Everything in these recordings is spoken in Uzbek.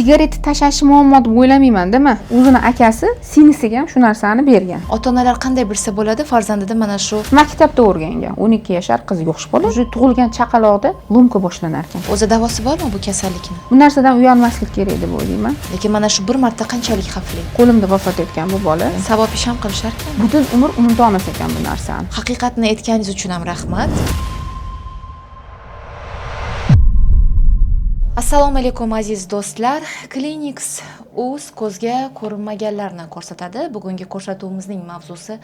Sigaret tashlashi muammo deb o'ylamayman-da man. O'zini akasi singlisiga ham shu narsani bergan. Ota-onalar qanday bilsa bo'ladi farzandida mana shu Maktabda o'rgangan. 12 yashar qiz yosh bola. Уже tug'ilgan chaqaloqda lomka boshlanar ekan. O'zi davosi bormi bu kasallikni? Bu narsadan uyalmaslik kerak deb o'ylayman. Lekin mana shu bir marta qanchalik xavfli? Qo'limda vafot etgan bu bola. Savob ish ham qilishar ekan. Butun umr unuta olmas ekan bu narsani. Haqiqatni aytganingiz uchun ham rahmat. Assalomu alaykum aziz do'stlar. Clinics uz ko'zga ko'rinmaganlarni ko'rsatadi. Bugungi ko'rsatuvimizning mavzusi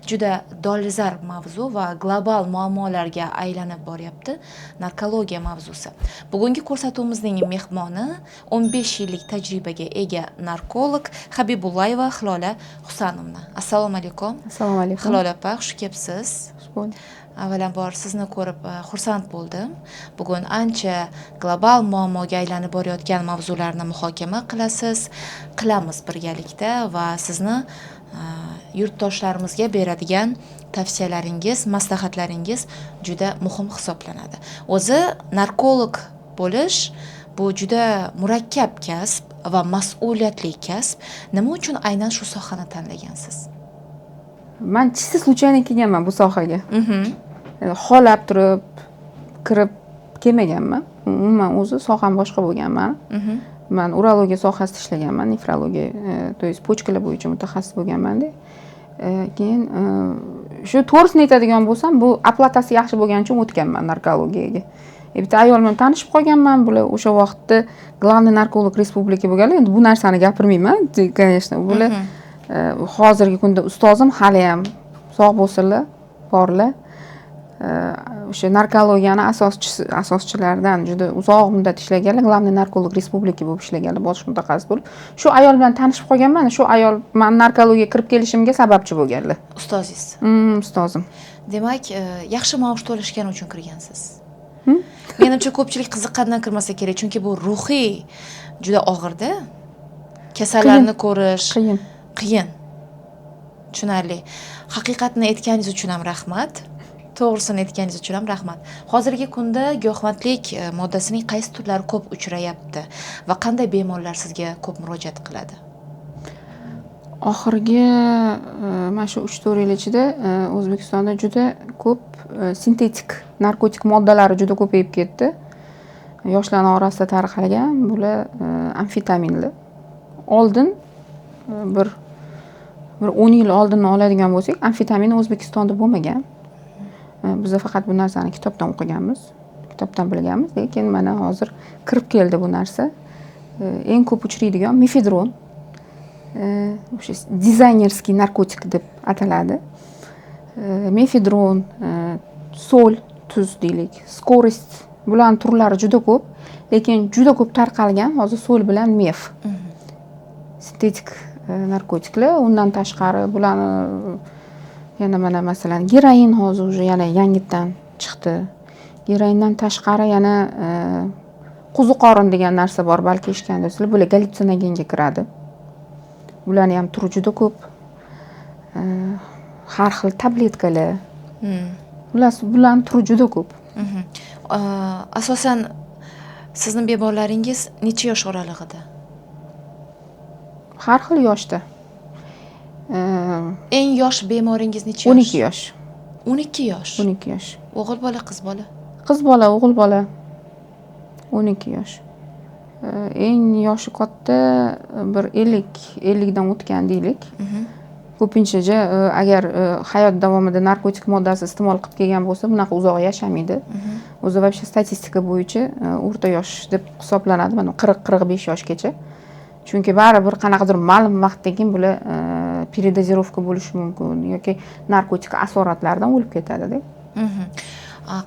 juda dolzarb mavzu va global muammolarga aylanib boryapti. Narkologiya mavzusi. Bugungi ko'rsatuvimizning mehmoni 15 yillik tajribaga ega narkolog Habibullayeva Hilola Husanovna. Assalomu alaykum. Assalomu alaykum. Hilola opa, xush kelibsiz. Xush bo'ldik. Avvalambor sizni ko'rib xursand bo'ldim. Bugun ancha global muammoga aylanib borayotgan mavzularni muhokama qilasiz, qilamiz birgalikda va sizni yurtdoshlarimizga beradigan tavsiyalaringiz, maslahatlaringiz juda muhim hisoblanadi. O'zi narkolog bo'lish bu juda murakkab kasb va mas'uliyatli kasb. Nima uchun aynan shu sohani tanlagansiz? Man чисто случайно kelganman bu sohaga. Xohlab turib kirib kelmaganman. Umuman o'zi soham boshqa bo'lgan mani. Man urologiya sohasida ishlaganman, nefrologiya, то есть pochkalar bo'yicha mutaxassis bo'lganman-da. Keyin shu to'g'risini aytadigan bo'lsam, bu oplatasi yaxshi bo'lgani uchun o'tganman narkologiyaga. Bitta ayol bilan tanishib qolganman. Bular o'sha vaqtda главный narkolog respublika bo'lganlar. Endi bu narsani gapirmayman, конечно. Bular hozirgi kunda ustozim hali ham sog' bo'lsinlar, borlar. O'sha narkologiyani asoschilaridan juda uzoq muddat ishlaganlar, главный narkolog respublika bo'lib ishlaganlar, bosh mutaxassis bo'lib. Shu ayol bilan tanishib qolganman. Shu ayol men narkologiyaga kirib kelishimga sababchi bo'lganlar. Ustozingiz? Ustozim. Demak, yaxshi maosh to'lashgani uchun kirgansiz. Menimcha ko'pchilik qiziqqandan kirmasa kerak, chunki bu ruhiy juda og'irda. Kasallarni ko'rish qiyin. Qiyin. Tushunarli. Haqiqatni aytganingiz uchun ham rahmat. To'g'risini aytganingiz uchun ham rahmat. Hozirgi kunda giyohvandlik moddasining qaysi turlari ko'p uchrayapti va qanday bemorlar sizga ko'p murojaat qiladi? Oxirgi mana shu 3-4 yil ichida O'zbekistonda juda ko'p sintetik narkotik moddalari juda ko'payib ketdi. Yoshlarning orasida tarqalgan bular amfetaminlar. Oldin bir 10 yil oldinni oladigan bo'lsak, amfetamin O'zbekistonda bo'lmagan. Biz faqat bu narsani kitobdan o'qiganmiz, kitobdan bilganmiz, lekin mana hozir kirib keldi bu narsa. Eng ko'p uchraydigan mefedron, o'sha dizaynerskiy narkotik deb ataladi. Mefedron, sol, tuz deylik, skorost, bularning turlari juda ko'p, lekin juda ko'p tarqalgan hozir sol bilan mef. Sintetik narkotiklar, undan tashqari bularni yana mana masalan geroin hozir уже yana yangitdan chiqdi. Geroindan tashqari yana qo'ziqorin degan narsa bor, balki eshitgandirsizlar. Bular gallyutsinogenga kiradi. Bularning ham turi juda ko'p. Har xil tabletkalar. Bularning turi juda ko'p. Asosan sizning bemorlaringiz necha yosh oralig'ida? Har xil yoshda. Eng yosh bemoringiz necha yosh? 12 yosh. 12 yosh? 12 yosh. O'g'il bola, qiz bola? Qiz bola, o'g'il bola. 12 yosh. Eng yoshi katta bir 50dan o'tgan deylik. Ko'pincha agar hayot davomida narkotik moddasi iste'mol qilib kelgan bo'lsa, bunaqa uzoq yashamaydi. O'zi вообще statistika bo'yicha o'rta yosh deb hisoblanadi, mana 40-45 yoshgacha. Chunki baribir qanaqadir ma'lum vaqtdan keyin bular peredozirovka bo'lishi mumkin yoki narkotik asoratlaridan o'lib ketadi-da.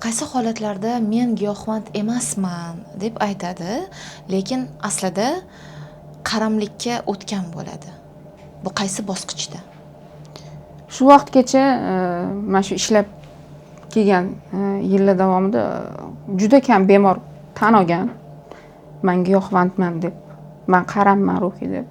Qaysi holatlarda men giyohvand emasman deb aytadi, lekin aslida qaramlikka o'tgan bo'ladi. Bu qaysi bosqichda? Shu vaqtgacha mana shu ishlab kelgan yillar davomida juda kam bemor tan olgan men giyohvandman deb, men qaramman ruhiy deb.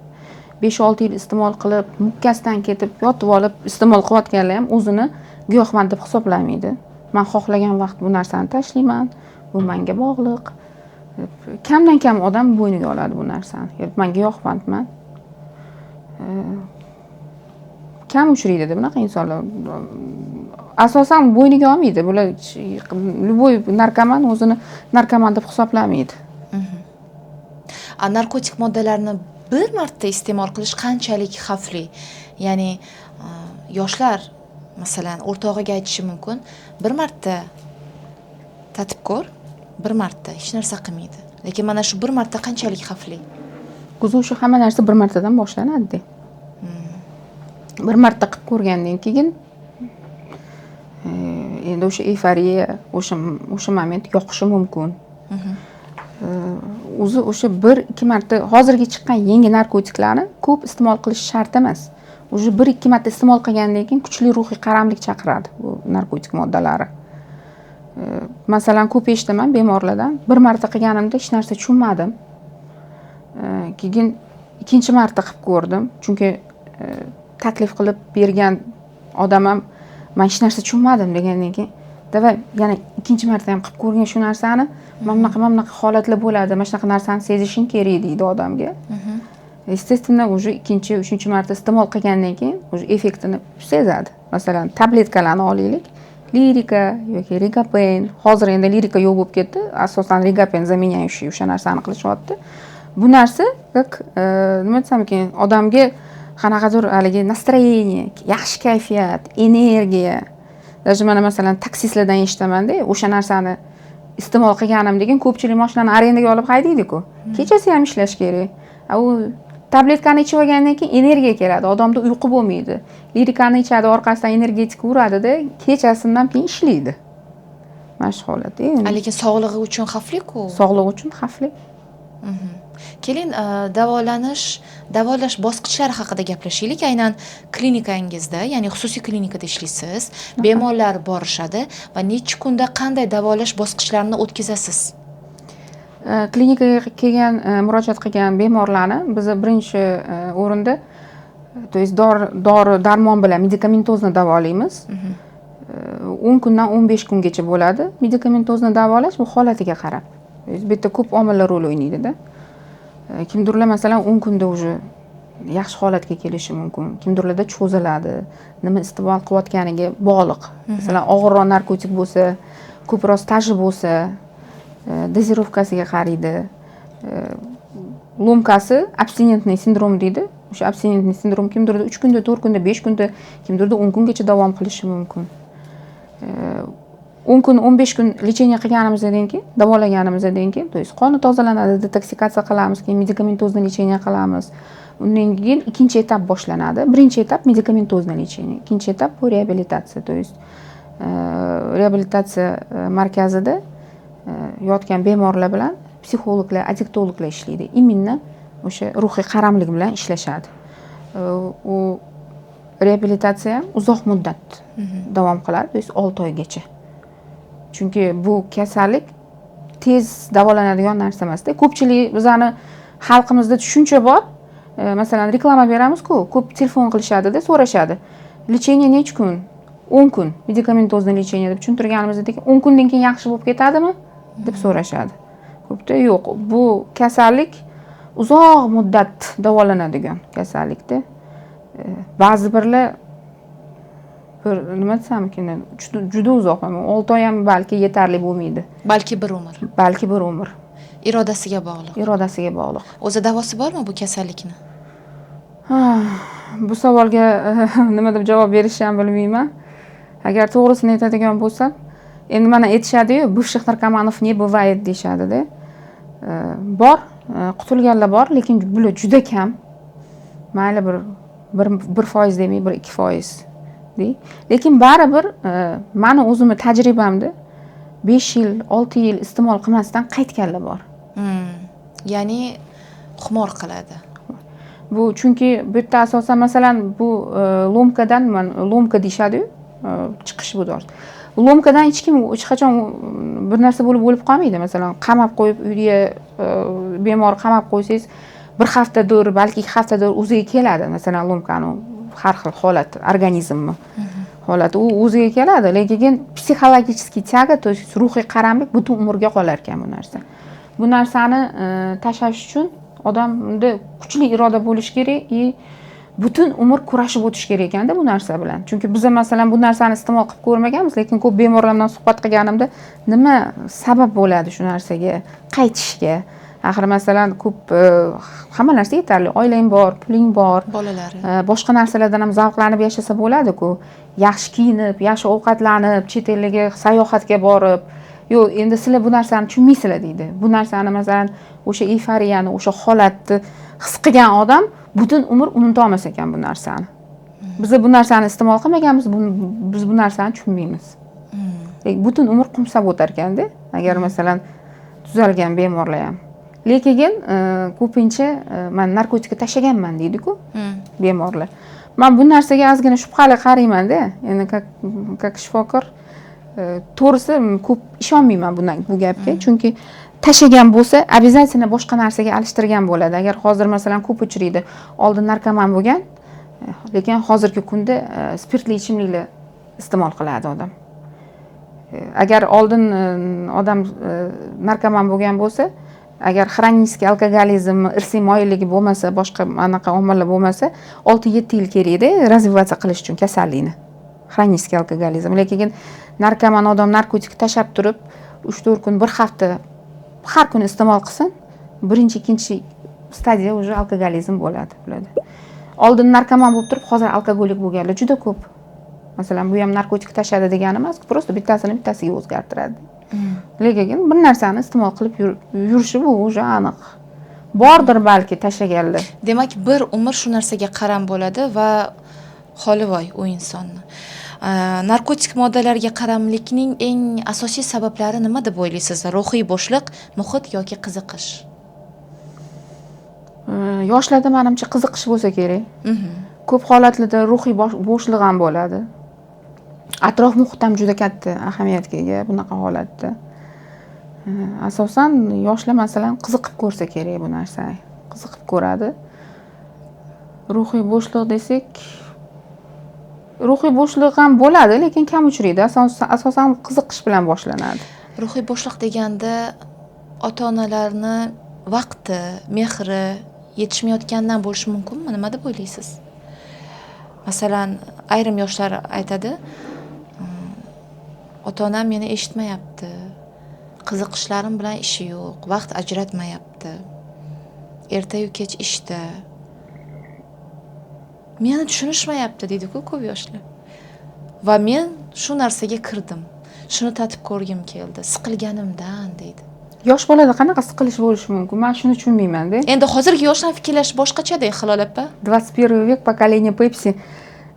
5-6 yil iste'mol qilib, mukkasidan ketib, yotib olib iste'mol qilayotganlar ham o'zini giyohvand deb hisoblamaydi. Men xohlagan vaqt bu narsani tashlayman, bu menga bog'liq. Kamdan kam odam bo'yniga oladi bu narsani. Man giyohvandman. Kam uchraydida bunaqa insonlar. Asosan bo'yniga olmaydi. Bular, любой narkoman o'zini narkoman deb hisoblamaydi. A narkotik moddalarni bir marta iste'mol qilish qanchalik xavfli? Ya'ni yoshlar, masalan, o'rtog'iga aytishi mumkin: "Bir marta tatib ko'r, bir marta hech narsa qilmaydi". Lekin mana shu bir marta qanchalik xavfli? O'zi o'sha hamma narsa bir martadan boshlanadida. Bir marta qilib ko'rgandan keyin endi o'sha eyforiya, o'sha moment yoqishi mumkin. O'zi o'sha bir ikki marta, hozirgi chiqqan yangi narkotiklarni ko'p iste'mol qilish shart emas. Уже bir ikki marta iste'mol qilgandan keyin kuchli ruhiy qaramlik chaqiradi bu narkotik moddalari. Masalan, ko'p eshitaman bemorlardan: "Bir marta qilganimda hech narsa tushunmadim, keyin ikkinchi marta qilib ko'rdim, chunki taklif qilib bergan odam ham man hech narsa tushunmadim degandan keyin, давай yana ikkinchi marta ham qilib ko'rgin shu narsani, mana bunaqa, mana bunaqa holatlar bo'ladi, mana shunaqa narsani sezishing kerak", deydi odamga. Естественно, уже ikkinchi, uchinchi marta iste'mol qilgandan keyin уже effektini sezadi. Masalan, tabletkalarni olaylik, Lirika yoki Rigopen. Hozir endi Lirika yo'q bo'lib ketdi, asosan Rigopen заменяющий o'sha narsani qilishyapti. Bu narsa как nima desam ekan, odamga qanaqadir haligi настроение, yaxshi kayfiyat, energiya. Даже mana, masalan, taksistlardan eshitamanda, o'sha narsani iste'mol qilganimdan keyin ko'pchilik mashinani arendaga olib haydaydiku, kechasi ham ishlash kerak. A u tabletkani ichib olgandan keyin energiya keladi, odamda uyqu bo'lmaydi. Lirikani ichadi, orqasidan energetik uradida, kechasidan keyin ishlaydi. Mana shu holat endi. Lekin sog'lig'i uchun xavfli-ku. Sog'liq uchun xavfli. Keling, davolanish, davolash bosqichlari haqida gaplashaylik. Aynan klinikangizda, ya'ni xususiy klinikada ishlaysiz, bemorlar borishadi va necha kunda qanday davolash bosqichlarini o'tkazasiz? Klinikaga kelgan, murojaat qilgan bemorlarni biz birinchi o'rinda, то есть dori darmon bilan, медикаментозно davolaymiz. 10 kundan 15 kungacha bo'ladi медикаментозно davolash, bu holatiga qarab. То есть bu yerda ko'p omillar rol o'ynaydida. Kimdirlar, masalan, 10 kunda уже yaxshi holatga kelishi mumkin, kimdirlarda cho'ziladi, nima iste'mol qilayotganiga bog'liq. Masalan, og'irroq narkotik bo'lsa, ko'proq staji bo'lsa, дозировка siga qaraydi. Ломка si, абстинентный синдром deydi, o'sha абстинентный синдром kimdirda 3 kunda, 4 kunda, 5 kunda, kimdirda 10 kungacha davom qilishi mumkin. 10 kun, 15 kun лечение qilganimizdan keyin, davolaganimizdan keyin, то есть qoni tozalanadi, detoksikatsiya qilamiz, keyin медикаментозный лечение qilamiz. Undan keyin ikkinchi etap boshlanadi. Birinchi etap медикаментозный лечение, ikkinchi etap bu reabilitatsiya, то есть reabilitatsiya markazida yotgan bemorlar bilan psixologlar, addiktologlar ishlaydi, именно o'sha ruhiy qaramlik bilan ishlashadi. U reabilitatsiya ham uzoq muddat davom qiladi, то есть 6 oygacha, chunki bu kasallik tez davolanadigan narsa emasda. Ko'pchilik, bizani xalqimizda tushuncha bor. Masalan, reklama beramizku, ko'p telefon qilishadida, so'rashadi: "Лечение necha kun?" "10 kun медикаментозный лечение", deb tushuntirganimizda keyin, "10 kundan keyin yaxshi bo'lib ketadimi?" deb so'rashadi ko'pda. Yo'q, bu kasallik uzoq muddat davolanadigan kasallikda. Ba'zi birlar bir, nima desam ekan, juda uzoq, 6 oy ham balki yetarli bo'lmaydi. Balki bir umr. Balki bir umr. Irodasiga bog'liq. Irodasiga bog'liq. O'zi davosi bormi bu kasallikni? Bu savolga nima deb javob berishni ham bilmayman. Agar to'g'risini aytadigan bo'lsam, endi mana aytishadiyu, "Бывших наркоманов не бывает", deyishadida. Bor, qutulganlar bor, lekin bular juda kam. Mayli, bir 1% demay, 1-2% dey, lekin baribir mani o'zimni tajribamda 5 yil, 6 yil iste'mol qilmasdan qaytganlar bor. Ya'ni xumor qiladi. Bu chunki bu yerda asosan, masalan, bu ломка dan, ломка deyishadiyu, chiqish bu dori. Ломка dan hech kim hech qachon bir narsa bo'lib o'lib qolmaydi. Masalan, qamab qo'yib, uyga bemor qamab qo'ysangiz, bir haftadir, balki 2 haftadir o'ziga keladi. Masalan, ломка ni har xil holat, organizmni holati, u o'ziga keladi, lekin psixologический тяга, то есть ruhiy qaramlik butun umrga qolar ekan bu narsa. Bu narsani tashlash uchun odamda kuchli iroda bo'lishi kerak и butun umr kurashib o'tish kerak ekanda bu narsa bilan. Chunki biza, masalan, bu narsani iste'mol qilib ko'rmaganmiz, lekin ko'p bemorlar bilan suhbat qilganimda, nima sabab bo'ladi shu narsaga qaytishga? Axir, masalan, ko'p hamma narsa yetarli, oilang bor, puling bor, bolalari, boshqa narsalardan ham zavqlanib yashasa bo'ladiku, yaxshi kiyinib, yaxshi ovqatlanib, chet ellarga sayohatga borib. Yo'q, endi sizlar bu narsani tushunmaysizlar, deydi. Bu narsani, masalan, o'sha eyforiyani, o'sha holatni his qilgan odam butun umr unutolmas ekan bu narsani. Biza bu narsani iste'mol qilmaganmiz, biz bu narsani tushunmaymiz. Butun umr qumsab o'tar ekanda, agar, masalan, tuzalgan bemorlar ham. Lekin ko'pincha man narkotika tashlaganman, deydiku bemorlar. Man bu narsaga ozgina shubhali qaraymanda. Endi как shifokor, to'g'risi, ko'p ishonmayman bu gapga, chunki tashlagan bo'lsa, обязательно boshqa narsaga alishtirgan bo'ladi. Agar hozir, masalan, ko'p uchraydi, oldin narkoman bo'lgan, lekin hozirgi kunda spirtli ichimliklar iste'mol qiladi odam. Agar oldin odam narkoman bo'lgan bo'lsa, agar хронический alkogolizm, irsiy moyilligi bo'lmasa, boshqa anaqa omillar bo'lmasa, 6-7 yil kerakda развиваться qilish uchun kasallikni, хронический alkogolizm. Lekin narkoman odam narkotik tashlab turib, 3-4 kun, bir hafta har kuni iste'mol qilsin, birinchi, ikkinchi stadiya уже alkogolizm bo'ladi ularda. Oldin narkoman bo'lib turib, hozir alkogolik bo'lganlar juda ko'p. Masalan, bu ham narkotik tashladi degani emas, просто bittasini bittasiga o'zgartiradi. Lekin bir narsani iste'mol qilib yurishi, bu уже aniq. Bordir balki tashlaganlar. Demak, bir umr shu narsaga qaram bo'ladi va holi voy u insonni. Narkotik moddalarga qaramlikning eng asosiy sabablari nima deb o'ylaysiz? Ruhiy bo'shliq, muhit yoki qiziqish? Yoshlarda, manimcha, qiziqish bo'lsa kerak. Ko'p holatlarda ruhiy bo'shliq ham bo'ladi. Atrof muhit ham juda katta ahamiyatga ega bunaqa holatda. Asosan yoshlar, masalan, qiziqib ko'rsa kerak bu narsaga, qiziqib ko'radi. Ruhiy bo'shliq desak, ruhiy bo'shliq ham bo'ladi, lekin kam uchraydi. Asosan qiziqish bilan boshlanadi. Ruhiy bo'shliq deganda ota onalarni vaqti, mehri yetishmayotgandan bo'lishi mumkinmi? Nima deb o'ylaysiz? Masalan, ayrim yoshlar aytadi: ota onam meni eshitmayapti, qiziqishlarim bilan ishi yo'q, vaqt ajratmayapti, ertayu kech ishda, meni tushunishmayapti, deydiku ko'p yoshlar. Va men shu narsaga kirdim, shuni tatib ko'rgim keldi siqilganimdan, deydi. Yosh bolada qanaqa siqilish bo'lishi mumkin, man shuni tushunmaymanda. Endi hozirgi yoshlarni fikrlashi boshqachada, Hilol opa. 21 век, поколение Pepsi.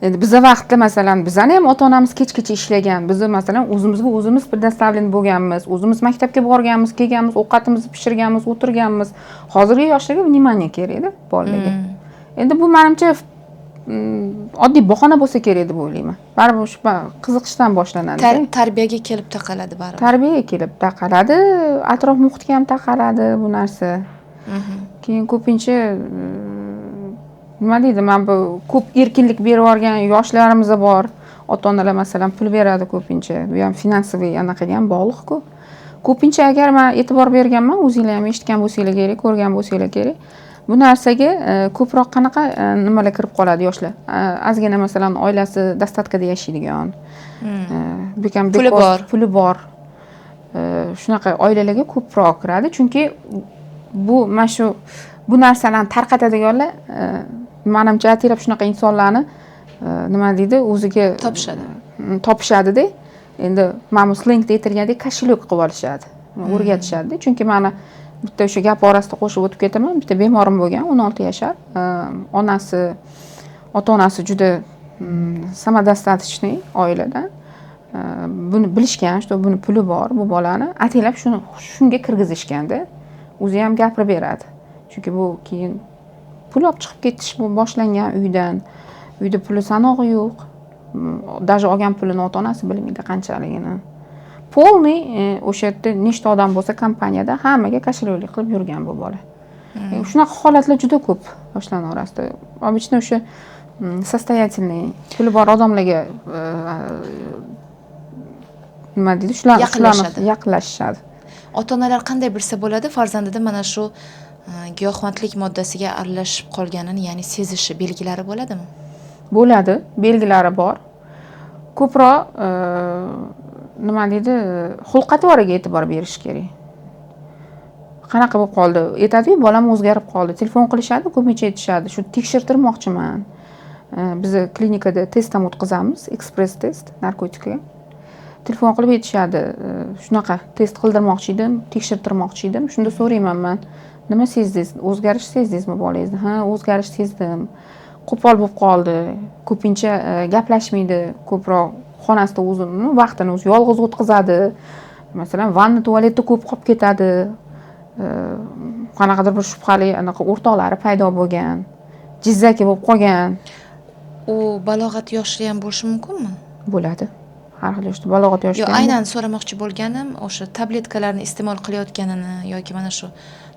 Endi biza vaqtda, masalan, bizani ham ota onamiz kechgacha ishlagan. Bizni, masalan, o'zimizga o'zimiz предоставлен bo'lganmiz, o'zimiz maktabga borganmiz, kelganmiz, ovqatimizni pishirganmiz, o'tirganmiz. Hozirgi yoshlarga внимание kerakda, bolalarga. Endi bu, manimcha, oddiy bahona bo'lsa kerak deb o'ylayman. Baribir shu qiziqishdan boshlanadi. Tarbiyaga kelib taqaladi baribir. Tarbiyaga kelib taqaladi, atrof muhitga ham taqaladi bu narsa. Keyin ko'pincha nima deydi, mana bu ko'p erkinlik berib yuborgan yoshlarimiz bor. Ota onalar, masalan, pul beradi ko'pincha. Bu ham финансовый anaqaga ham bog'liqku ko'pincha. Agar man e'tibor berganman, o'zinglar ham eshitgan bo'lsanglar kerak, ko'rgan bo'lsanglar kerak, bu narsaga ko'proq qanaqa nimalar kirib qoladi yoshlar. Ozgina, masalan, oilasi достатка da yashaydigan, bekam Puli bor. Puli bor, shunaqa oilalarga ko'proq kiradi, chunki bu mana shu bu narsalarni tarqatadiganlar, manimcha, ataylab shunaqa insonlarni nima deydi, o'ziga Topishadi. Topishadida. Endi mana bu slengda aytilgandek, кошелёк qilib olishadi, o'rgatishadida. Chunki mani bitta o'sha gap orasida qo'shib o'tib ketaman, bitta bemorim bo'lgan, 16 yashar. Onasi, ota onasi juda самодостаточный oiladan. Buni bilishgan, что buni puli bor, bu bolani ataylab shuni shunga kirgizishganda. O'zi ham gapirib beradi, chunki bu keyin pul olib chiqib ketish bu boshlangan uydan. Uyda puli sanog'i yo'q. Даже olgan pulini ota onasi bilmaydi qanchaligini. Полный o'sha yerda nechta odam bo'lsa kompaniyada, hammaga кошелёк lik qilib yurgan bu bola. Shunaqa holatlar juda ko'p yoshlarni orasida. Обычно o'sha состоятельный, puli bor odamlarga nima deydi, shular Yaqinlashadi. Yaqinlashishadi. Ota onalar qanday bilsa bo'ladi farzandida mana shu giyohvandlik moddasiga aralashib qolganini, ya'ni sezishi, belgilari bo'ladimi? Bo'ladi, belgilari bor. Ko'proq nima deydi, xulq atvoriga e'tibor berish kerak. Qanaqa bo'lib qoldi, aytadiyu, bolam o'zgarib qoldi, telefon qilishadi ko'pincha, aytishadi, shu tekshirtirmoqchiman. Biza klinikada test ham o'tkazamiz, ekspress test narkotikga. Telefon qilib aytishadi, shunaqa test qildirmoqchi edim, tekshirtirmoqchi edim. Shunda so'rayman man, nima sezdingiz, o'zgarish sezdingizmi bolangizda? Ha, o'zgarish sezdim, qo'pol bo'lib qoldi, ko'pincha gaplashmaydi, ko'proq xonasida o'zini vaqtini o'zi yolg'iz o'tkazadi, masalan, vanna tualetda ko'p qolib ketadi, qanaqadir bir shubhali anaqa o'rtoqlari paydo bo'lgan, jizzaki bo'lib qolgan. U balog'at yoshida ham bo'lishi mumkinmi? Bo'ladi, har xil yoshda, balog'at yoshida Yo'q, ham. Aynan so'ramoqchi bo'lganim, o'sha tabletkalarni iste'mol qilayotganini yoki mana shu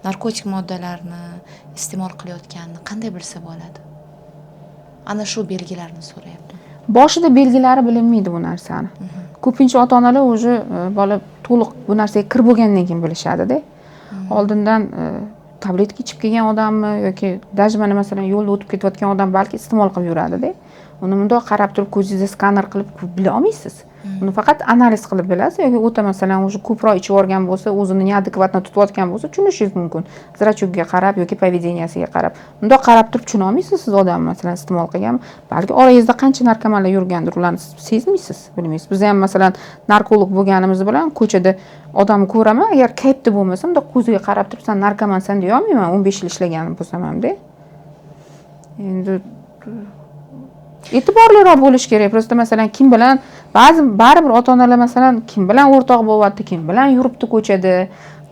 narkotik moddalarni iste'mol qilayotganini qanday bilsa bo'ladi? Ana shu belgilarni so'rayapman. Boshida belgilari bilinmaydi bu narsani. Ko'pincha ota onalar уже bola to'liq bu narsaga kirib bo'lgandan keyin bilishadida. Oldindan tabletka ichib kelgan odammi yoki даже mana masalan yo'lda o'tib ketayotgan odam balki iste'mol qilib yuradida. Uni mundoq qarab turib, ko'zingizda skaner qilib bila olmaysiz. Uni faqat analiz qilib bilasiz yoki o'ta masalan уже ko'proq ichib yuborgan bo'lsa, o'zini неадекватно tutayotgan bo'lsa, tushunishingiz mumkin, зрачок ga qarab yoki поведения siga qarab. Mundoq qarab turib tushuna olmaysiz siz odam masalan iste'mol qilganmi. Balki orangizda qancha narkomanlar yurgandir, ularni siz sezmaysiz, bilmaysiz. Biz ham masalan narkolog bo'lganimiz bilan ko'chada odamni ko'raman, agar kayfda bo'lmasa, bundoq ko'ziga qarab turib san narkomansan deya olmayman, 15 yil ishlagan bo'lsam hamda. Endi e'tiborliroq bo'lish kerak просто. Masalan, kim bilan, ba'zi baribir ota onalar masalan kim bilan o'rtoq bo'lyapti, kim bilan yuribdi ko'chada,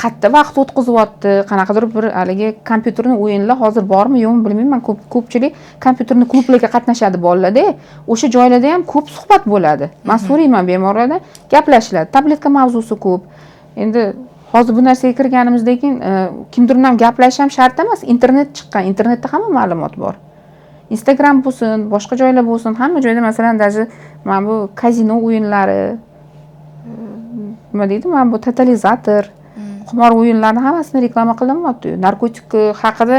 qayerda vaqt o'tkazyapti, qanaqadir bir haligi kompyuterni o'yinlar hozir bormi, yo'qmi, bilmayman, ko'pchilik kompyuterni klublarga qatnashadi bolalarda. O'sha joylarda ham ko'p suhbat bo'ladi. Man so'rayman bemorlardan, gaplashiladi, tabletka mavzusi ko'p. Endi hozir bu narsaga kirganimizdan keyin kimdir bilan gaplashish ham shart emas, internet chiqqan, internetda hamma ma'lumot bor. Instagram bo'lsin, boshqa joylar bo'lsin, hamma joyda masalan даже mana bu kazino o'yinlari, nima deydi, mana bu totalizator, qimor o'yinlarini hammasini reklama qilinyapti. Narkotik haqida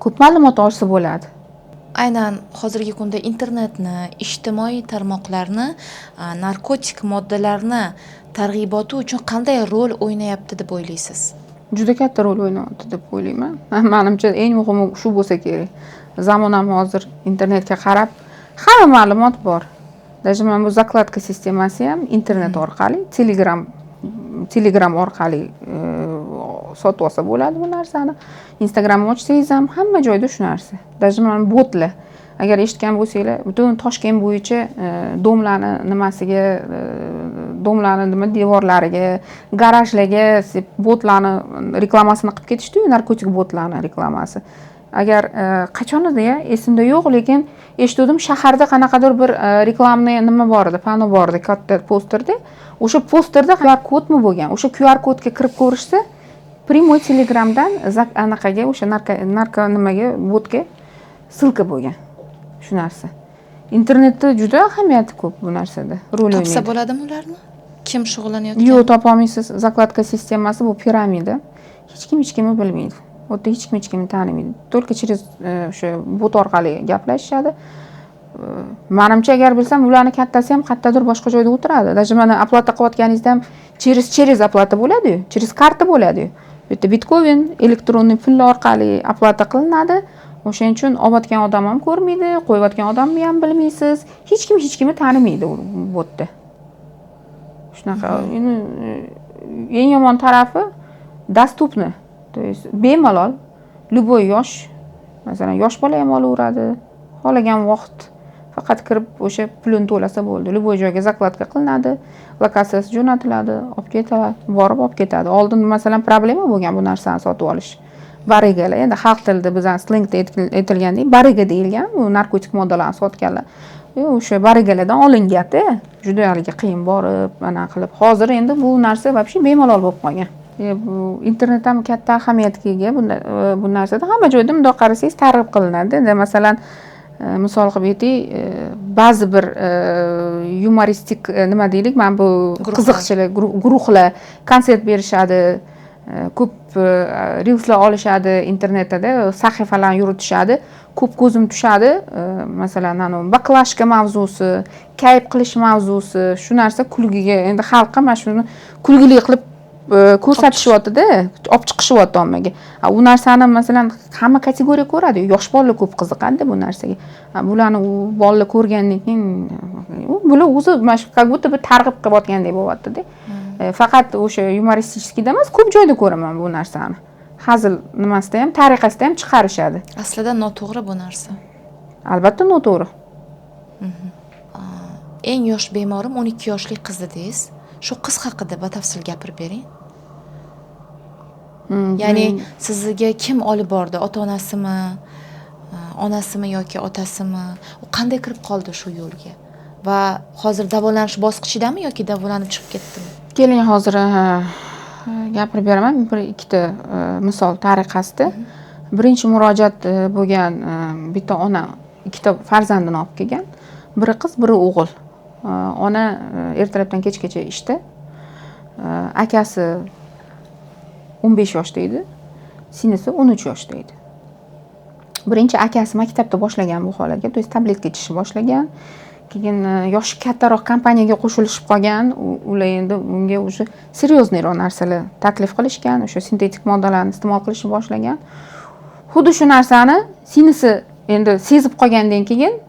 ko'p ma'lumot olsa bo'ladi. Aynan hozirgi kunda internetni, ijtimoiy tarmoqlarni narkotik moddalarni targ'iboti uchun qanday rol o'ynayapti deb o'ylaysiz? Juda katta rol o'ynayapti deb o'ylayman. Manimcha, eng muhimi shu bo'lsa kerak. Zamon ham hozir internetga qarab, hamma ma'lumot bor. Даже mana bu закладка sistemasi ham internet orqali, Telegram orqali sotib olsa bo'ladi bu narsani. Instagramni ochsangiz ham hamma joyda shu narsa. Даже mana botlar, agar eshitgan bo'lsanglar, butun Toshkent bo'yicha дом larni nimasiga, дом larni nima devorlariga, garajlarga botlarni reklamasini qilib ketishdiyu, narkotik botlarni reklamasi. Agar qachon edi, ya, esimda yo'q, lekin eshituvdim, shaharda qanaqadir bir рекламный nima bor edi, pano bor edi, katta posterda. O'sha posterda QR kodmi bo'lgan, o'sha QR kodga kirib ko'rishsa, прямой Telegramdan anaqaga, o'sha narko nimaga, botga ссылка bo'lgan. Shu narsa internetda juda ahamiyati ko'p bu narsada, rol Topsa o'ynaydi. bo'ladimi ularni, kim shug'ullanayotgan? Yo'q, topolmaysiz. Закладка sistemasi bu piramida, hech kim hech kimni bilmaydi u yerda, hech kim hech kimni tanimaydi, только через o'sha bot orqali gaplashishadi. Manimcha, agar bilsam, ularni kattasi ham qayerdadir boshqa joyda o'tiradi. Даже mana оплата qilayotganingizda ham через оплата bo'ladiyu, через karta bo'ladiyu. Bu yerda bitcoin, электронный pullar orqali оплата qilinadi. O'shaning uchun olayotgan odam ham ko'rmaydi, qo'yayotgan odamni ham bilmaysiz, hech kim hech kimni tanimaydi u botda. Shunaqa. Endi eng yomon tarafi доступно, то есть bemalol любой yosh, masalan, yosh bola ham olaveradi xohlagan vaqt, faqat kirib o'sha pulini to'lasa bo'ldi. Любой joyga закладка qilinadi, lokatsiyasi jo'natiladi, olib ketadi, borib olib ketadi. Oldin masalan problema bo'lgan bu narsani sotib olish. Барыга lar, endi xalq tilida, bizani slengda aytilgandek, барыга deyilgan bu narkotik moddalarni sotganlar. O'sha барыга lardan olinganda juda haligi qiyin borib anaqa qilib. Hozir endi bu narsa вообще bemalol bo'lib qolgan. Bu internet ham katta ahamiyatga ega bunda, bu narsada. Hamma joyda mundoq qarasangiz targ'ib qilinadi. Endi masalan Misol qilib aytay, ba'zi bir yumoristik, nima deylik, mana bu qiziqchilik guruhlar konsert berishadi, ko'p reelslar olishadi internetda, sahifalarni yuritishadi, ko'p ko'zim tushadi. Masalan, anavi баклашка mavzusi, kayf qilish mavzusi, shu narsa kulgiga, endi xalqqa mana shuni kulgili qilib ko'rsatishyaptida, olib chiqishyapti ommaga. U narsani, masalan, hamma kategoriya ko'radi, yosh bolalar ko'p qiziqadida bu narsaga. Bularni u bolalar ko'rgandan keyin bular o'zi mana shu как будто bir targ'ib qilayotgandek bo'lyaptida. Faqat o'sha юмористический da emas, ko'p joyda ko'raman bu narsani, hazil nimasida ham, tariqasida ham chiqarishadi. Aslida noto'g'ri bu narsa. Albatta noto'g'ri. Eng yosh bemorim 12 yoshli qiz dedingiz. Shu qiz haqida batafsil gapirib bering. Ya'ni sizga kim olib bordi? Ota onasimi, onasimi yoki otasimi? U qanday kirib qoldi shu yo'lga va hozir davolanish bosqichidami yoki davolanib chiqib ketdimi? Keling, hozir gapirib beraman bir ikkita misol tariqasida. Birinchi murojaat bo'lgan, bitta ona ikkita farzandini olib kelgan, biri qiz, biri o'g'il. Ona ertalabdan kechgacha ishda, akasi 15 yoshda edi, singlisi 13 yoshda edi. Birinchi akasi maktabda boshlagan bu holatga, то есть tabletka ichishni boshlagan. Keyin yoshi kattaroq kompaniyaga qo'shilishib qolgan. Ular endi unga уже серьезный roq narsalar taklif qilishgan, o'sha sintetik moddalarni iste'mol qilishni boshlagan. Xuddi shu narsani singlisi endi sezib qolgandan keyin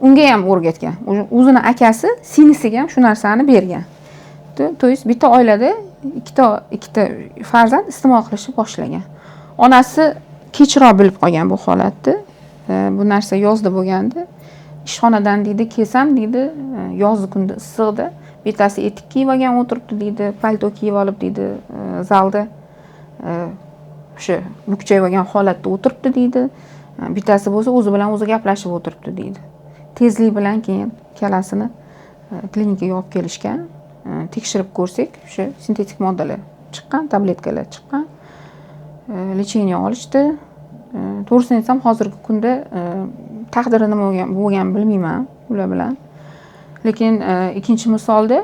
unga ham o'rgatgan. O'zini akasi singlisiga ham shu narsani bergan. То есть bitta oilada ikkita farzand iste'mol qilishni boshlagan. Onasi kechroq bilib qolgan bu holatni. Bu narsa yozda bo'lgandi. Ishxonadan, deydi, kelsam, deydi, yozgi kunda issiqda bittasi etik kiyib olgan o'tiribdi, deydi, palto kiyib olib, deydi, zalda o'sha bukchayib olgan holatda o'tiribdi, deydi. Bittasi bo'lsa o'zi bilan o'zi gaplashib o'tiribdi, deydi. Tezlik bilan keyin ikkalasini klinikaga olib kelishgan. Tekshirib ko'rsak, o'sha sintetik moddalar chiqqan, tabletkalar chiqqan. Лечение olishdi. To'g'risini aytsam, hozirgi kunda taqdiri nima bo'lganini bilmayman ular bilan. Lekin ikkinchi misolda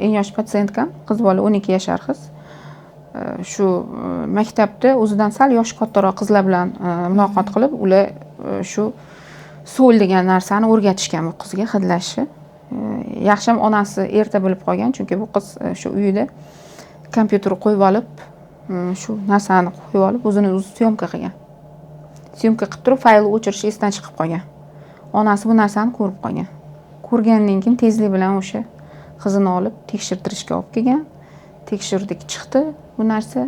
eng yosh пациентка m qiz bola, 12 yashar qiz. Shu maktabda o'zidan sal yoshi kattaroq qizlar bilan muloqot qilib, ular shu соль degan narsani o'rgatishgan bu qizga hidlashni. Yaxshiyam onasi erta bilib qolgan, chunki bu qiz shu uyida kompyuter qo'yib olib, shu narsani qo'yib olib, o'zini o'zi съёмка qilgan. Съёмка qilib turib, faylni o'chirish esdan chiqib qolgan. Onasi bu narsani ko'rib qolgan. Ko'rgandan keyin tezlik bilan o'sha qizini olib tekshirtirishga olib kelgan. Tekshirdik, chiqdi bu narsa.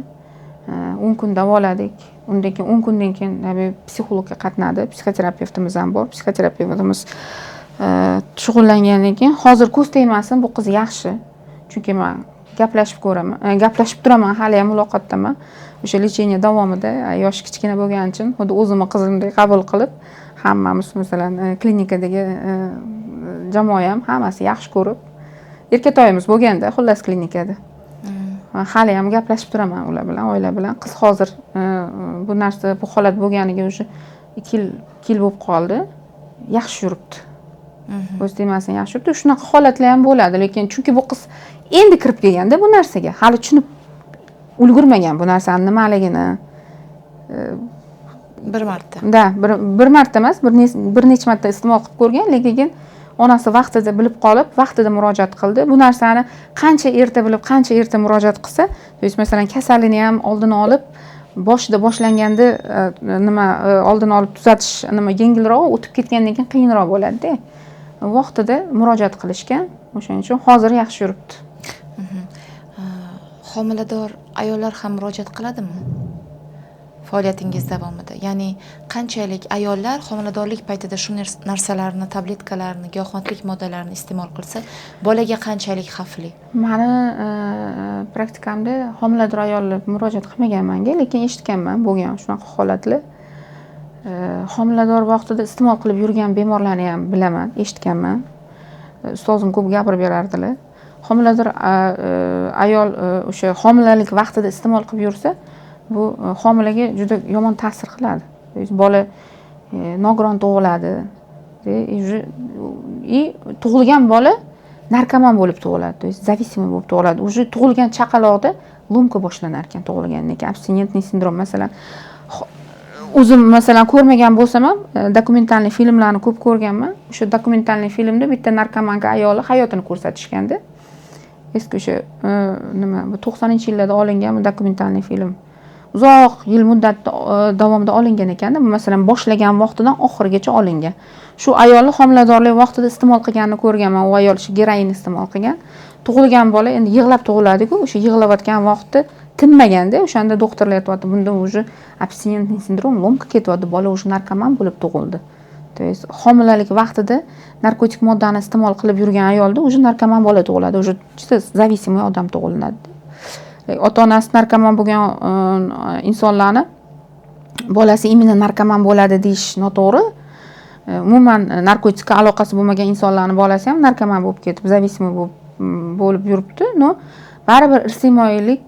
10 kun davoladik. Undan keyin, 10 kundan keyin psixologga qatnadi. Psixoterapevtimiz ham bor. Psixoterapevtimiz shug'ullangandan keyin hozir ko'z tegmasin, bu qiz yaxshi. Chunki man gaplashib ko'raman, gaplashib turaman, hali ham muloqotdaman. O'sha лечение davomida yoshi kichkina bo'lgani uchun xuddi o'zimni qizimdek qabul qilib, hammamiz, masalan, klinikadagi jamoa ham hammasi yaxshi ko'rib, erkatoyimiz bo'lganda, xullas, klinikada. Man hali ham gaplashib turaman ular bilan, oila bilan. Qiz hozir bu narsa, bu holat bo'lganiga уже 2 yil, 2 yil bo'lib qoldi. Yaxshi yuribdi. Ko'z tegmasin, yaxshi yuribdi. Shunaqa holatlar ham bo'ladi, lekin chunki bu qiz endi kirib kelganda bu narsaga, hali tushunib ulgurmagan bu narsani nimaligini. Bir marta. Да, bir marta emas, bir necha marta iste'mol qilib ko'rgan, lekin onasi vaqtida bilib qolib, vaqtida murojaat qildi. Bu narsani qancha erta bilib, qancha erta murojaat qilsa, то есть, masalan, kasallikni ham oldini olib, boshida boshlanganda nima oldini olib tuzatish nima yengilroq, o'tib ketgandan keyin qiyinroq bo'ladida. Vaqtida murojaat qilishgan, o'shaning uchun hozir yaxshi yuribdi. Homilador ayollar ham murojaat qiladimi faoliyatingiz davomida? Ya'ni qanchalik ayollar homiladorlik paytida shu narsalarni, tabletkalarni, giyohvandlik moddalarini iste'mol qilsa, bolaga qanchalik xavfli? Mani praktikamda homilador ayollar murojaat qilmagan manga, lekin eshitganman, bo'lgan shunaqa holatlar. Homilador vaqtida iste'mol qilib yurgan bemorlarni ham bilaman, eshitganman. Ustozim ko'p gapirib berardilar. Homilador ayol o'sha homilalik vaqtida iste'mol qilib yursa, bu homilaga juda yomon ta'sir qiladi. То есть bola nogiron tug'iladi. И уже и tug'ilgan bola narkoman bo'lib tug'iladi, то есть зависимый bo'lib tug'iladi. Уже tug'ilgan chaqaloqda ломка boshlanar ekan tug'ilgandan keyin, абстинентный синдром. Masalan, o'zim, masalan, ko'rmagan bo'lsam ham, документальный filmlarni ko'p ko'rganman. O'sha документальный filmda bitta наркоманка ayoli hayotini ko'rsatishganda, eski o'sha nima, bu 90-yillarda olingan bu документальный film, uzoq yil muddat davomida olingan ekanda. Bu, masalan, boshlagan vaqtidan oxirigacha olingan. Shu ayolni homiladorlik vaqtida iste'mol qilganini ko'rganman. U ayol shu geroin iste'mol qilgan. Tug'ilgan bola endi yig'lab tug'iladiku, o'sha yig'layotgan vaqtda tinmaganda. O'shanda doktorlar aytyapti, bunda уже абстинентный синдром, ломка ketyapti, bola уже narkoman bo'lib tug'ildi. То есть homilalik vaqtida narkotik moddani iste'mol qilib yurgan ayolda уже narkoman bola tug'iladi, уже чисто зависимый odam tug'ilinadi. Ota onasi narkoman bo'lgan insonlarni bolasi именно narkoman bo'ladi deyish noto'g'ri. Umuman narkotikka aloqasi bo'lmagan insonlarni bolasi ham narkoman bo'lib ketib, зависимый bo'lib yuribdi. Но baribir irsiy moyillik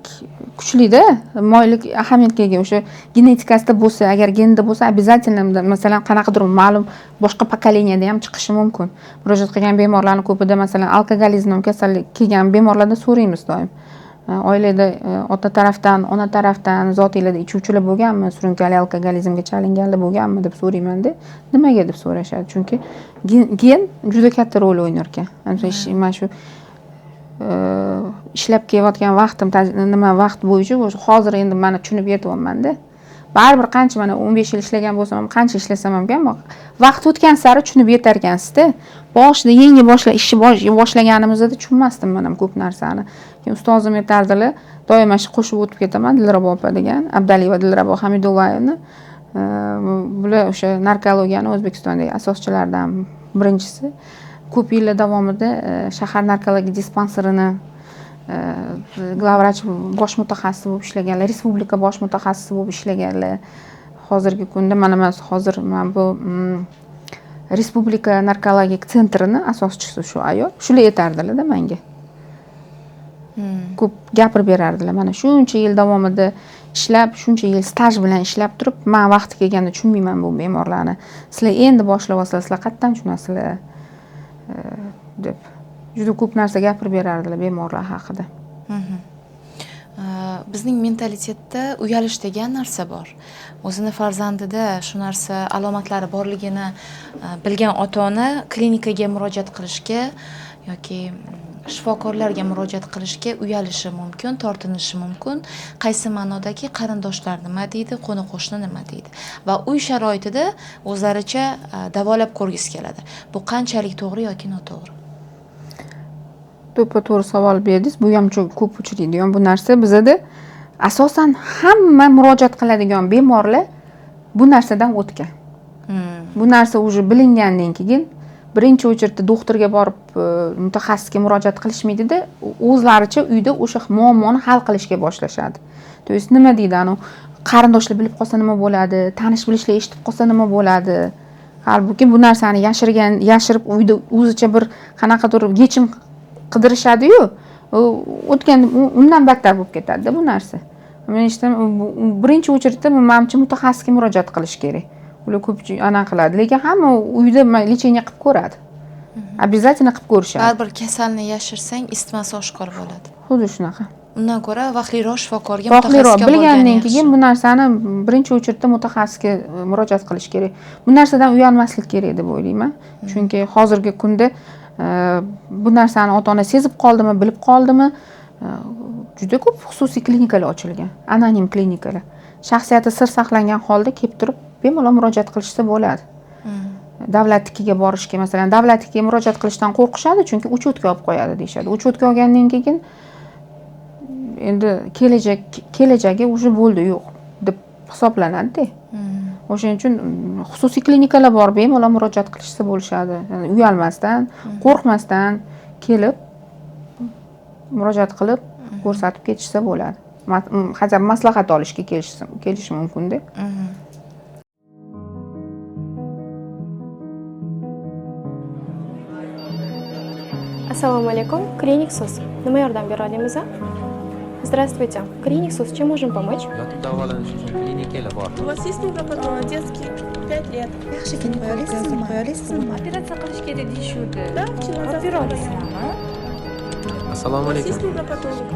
kuchlida, moyillik ahamiyatga ega. O'sha genetikasida bo'lsa, agar genida bo'lsa, обязательно, masalan, qanaqadir ma'lum boshqa поколения da ham chiqishi mumkin. Murojaat qilgan bemorlarni ko'pida, masalan, alkogolizm kasallik kelgan bemorlardan so'raymiz doim: oilada ota tarafdan, ona tarafdan zotiylarda ichuvchilar bo'lganmi, surunkali alkogolizmga chalinganlar bo'lganmi, deb so'raymanda. Nimaga, deb so'rashadi. Chunki gen juda katta rol o'ynar ekan. Mana shu ishlab kelayotgan vaqtim, nima, vaqt bo'yicha hozir endi mana tushunib yetyapmanda. Baribir qancha, mana, 15 yil ishlagan bo'lsam ham, qancha ishlasam ham, vaqt o'tgan sari tushunib yetar ekansizda. Boshida, yangi ishni boshlaganimizda tushunmasdim man ham ko'p narsani. Keyin ustozim aytardilar doim, mana shu qo'shib o'tib ketaman, Dilrabo opa degan, Abdaliyeva Dilrabo Hamidullayevna. Bular o'sha narkologiyani O'zbekistondagi asoschilaridan birinchisi. Ko'p yillar davomida shahar narkologiya dispanserini главврач, bosh mutaxassisi bo'lib ishlaganlar, respublika bosh mutaxassisi bo'lib ishlaganlar. Hozirgi kunda mana hozir mana bu respublika narkologik sentrini asoschisi shu ayol. Shular aytardilarda manga, ko'p gapirib berardilar: mana shuncha yil davomida ishlab, shuncha yil staj bilan ishlab turib, man vaqti kelganda tushunmayman bu bemorlarni, sizlar endi boshlayapsizlar, sizlar qayerdan tushunasizlar, deb juda ko'p narsa gapirib berardilar bemorlar haqida. Bizning mentalitetda uyalish degan narsa bor. O'zini farzandida shu narsa alomatlari borligini bilgan ota ona klinikaga murojaat qilishga yoki shifokorlarga murojaat qilishga uyalishi mumkin, tortinishi mumkin. Qaysi ma'nodaki, qarindoshlar nima deydi, qo'ni qo'shni nima deydi va uy sharoitida o'zlaricha davolab ko'rgisi keladi. Bu qanchalik to'g'ri yoki noto'g'ri? To'ppa to'g'ri savol berdingiz. Bu ham ko'p uchraydigan bu narsa. Bizada asosan hamma murojaat qiladigan bemorlar bu narsadan o'tgan. Bu narsa уже bilingandan keyin birinchi очередь da doktorga borib, mutaxassisga murojaat qilishmaydida, o'zlaricha uyda o'sha muammoni hal qilishga boshlashadi. То есть nima deydi, anavi qarindoshlar bilib qolsa nima bo'ladi, tanish bilishlar eshitib qolsa nima bo'ladi. Holbuki bu narsani yashirgan, yashirib, uyda o'zicha bir qanaqadir yechim qidirishadiyu, o'tgan undan battar bo'lib ketadida bu narsa. Men eshitaman, birinchi очередь da, manimcha, mutaxassisga murojaat qilish kerak. Ular ko'pchilik anaqa qiladi, lekin hamma uyda лечение qilib ko'radi, обязательно qilib ko'rishadi. Baribir kasalni yashirsang, isitmasi oshkor bo'ladi. Xuddi shunaqa. Undan ko'ra vaqtliroq shifokorga, vaqtliroq mutaxassisga bilgandan borgani keyin yaxshi. bu narsani birinchi очередь da mutaxassisga murojaat qilish kerak. Bu narsadan uyalmaslik kerak deb o'ylayman, chunki hozirgi kunda bu narsani ota ona sezib qoldimi, bilib qoldimi, juda ko'p xususiy klinikalar ochilgan, anonim klinikalar. Shaxsiyati sir saqlangan holda kelib turib, bemalol murojaat qilishsa bo'ladi. Davlatnikiga borishga, masalan, davlatnikiga murojaat qilishdan qo'rqishadi, chunki учет ga olib qo'yadi deyishadi. Учет ga olgandan keyin endi kelajagi уже bo'ldi, yo'q deb hisoblanadida. O'shaning uchun xususiy klinikalar bor, bemalol murojaat qilishsa bo'lishadi. Ya'ni uyalmasdan, qo'rqmasdan kelib murojaat qilib, ko'rsatib ketishsa bo'ladi. Хотя бы maslahat olishga kelishi mumkinda. Assalomu alaykum, Klinik Sus. Nima yordam bera olamiz? Здравствуйте, Клиник Сус, чем можем помочь? Yotib davolanish uchun klinikalar bormi? У вас есть невропатолог детский? 5 лет. Yaxshi ketib qo'ya olasizmi? Operatsiya qilish kerak deyishuvdi. Да, вчера. Olib bera olasizlarmi? Assalomu У вас alaykum. есть невропатолог?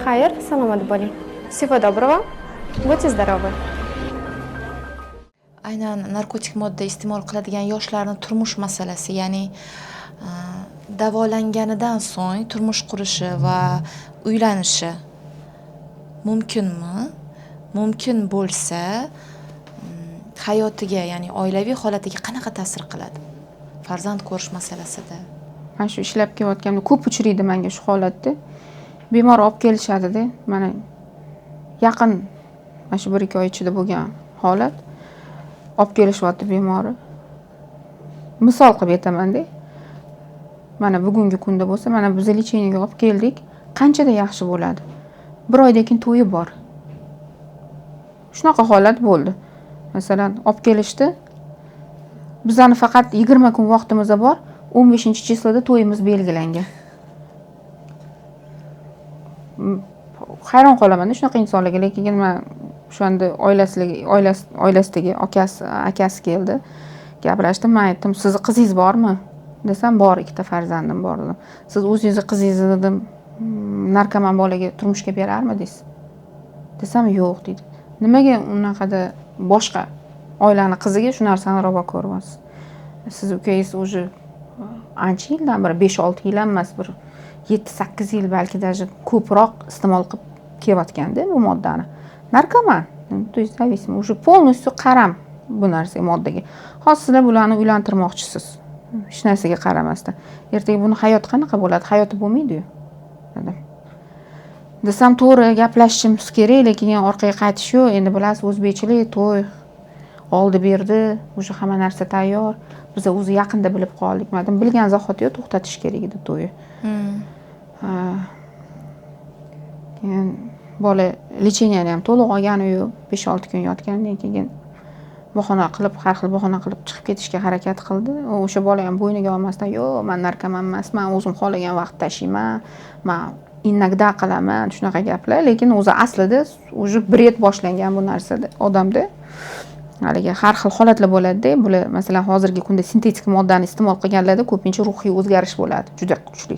Xayr, salomat bo'ling. Всего доброго. Будьте здоровы. Aynan narkotik modda iste'mol qiladigan yoshlarni turmush masalasi, ya'ni davolanganidan so'ng turmush qurishi va uylanishi mumkinmi? Mumkin bo'lsa, hayotiga, ya'ni oilaviy holatiga qanaqa ta'sir qiladi? Farzand ko'rish masalasida. Mana shu ishlab kelayotganimda ko'p uchraydi menga shu holatda. Bemor olib kelishadida, mana yaqin mana shu 1-2 oy ichida bo'lgan holat. Olib kelishyapti bemori. Misol qilib aytamanda. Mana bugungi kunda bo'lsa, mana biz лечение ga olib keldik, qanchada yaxshi bo'ladi. Bir oydan keyin to'yi bor. Shunaqa holat bo'ldi. Masalan, olib kelishdi. Bizani faqat 20 kun vaqtimiz bor. 15-число da to'yimiz belgilangan. Hayron qolaman shunaqa insonlarga, lekin men o'shanda oilasidagi akasi keldi. Gaplashdim, men aytdim, sizni qizingiz bormi? Desam, bor, ikkita farzandim bor dedim. Siz o'zingizni qizingizni dedim, narkoman bolaga turmushga berarmidingiz? Desam, yo'q deydi. Nimaga unaqada boshqa oilani qiziga shu narsani ravo ko'ryapsiz? Siz ukangiz уже ancha yildan beri, 5-6 yil emas, bir 7-8 yil balki даже ko'proq iste'mol qilib kelayotganda bu moddani. Narkoman, то есть зависимый, уже полностью qaram bu narsaga, moddaga. Hozir sizlar bularni uylantirmoqchisiz. Hech narsaga qaramasdan. Ertaga buni hayoti qanaqa bo'ladi? Hayoti bo'lmaydi-yu. Dedim. Desam, to'g'ri gaplashishimiz kerak, lekin orqaga qaytish yo'q. Endi bilasiz, o'zbekchilik to'y oldi berdi, уже hamma narsa tayyor. Biz o'zi yaqinda bilib qoldik. Madam bilgan zahotiyoq to'xtatish kerak edi to'yni. Keyin bola лечение ni ham to'liq olgani yo'q, 5-6 kun yotgandan keyin bahona qilib, har xil bahona qilib chiqib ketishga harakat qildi. U o'sha bola ham bo'yniga olmasdan, yo'q, men narkoman emasman, o'zim xohlagan vaqt tashiyman, men иногда qilaman, shunaqa gaplar, lekin o'zi aslida уже бред boshlangan bu narsada odamda. Haligi har xil holatlar bo'ladi-da, bular masalan hozirgi kunda sintetik moddani iste'mol qilganlarda ko'pincha ruhiy o'zgarish bo'ladi, juda kuchli.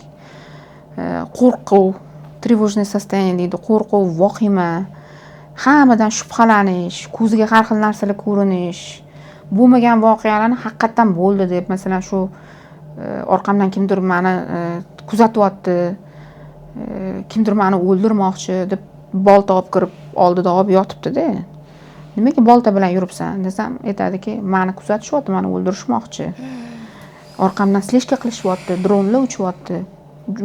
Qo'rquv, тревожное состояние deydi, qo'rquv, vahima, hammadan shubhalanish, ko'ziga har xil narsalar ko'rinish, bo'lmagan voqealarni haqiqatdan bo'ldi deb, masalan shu orqamdan kimdir meni kuzatyapti, kimdir meni o'ldirmoqchi deb bolta olib kirib oldida olib yotibdi-da. Nimaga bolta bilan yuribsan desam, aytadiki, meni kuzatishyapti, meni o'ldirishmoqchi. Orqamdan слежка qilishyapti, dronlar uchyapti.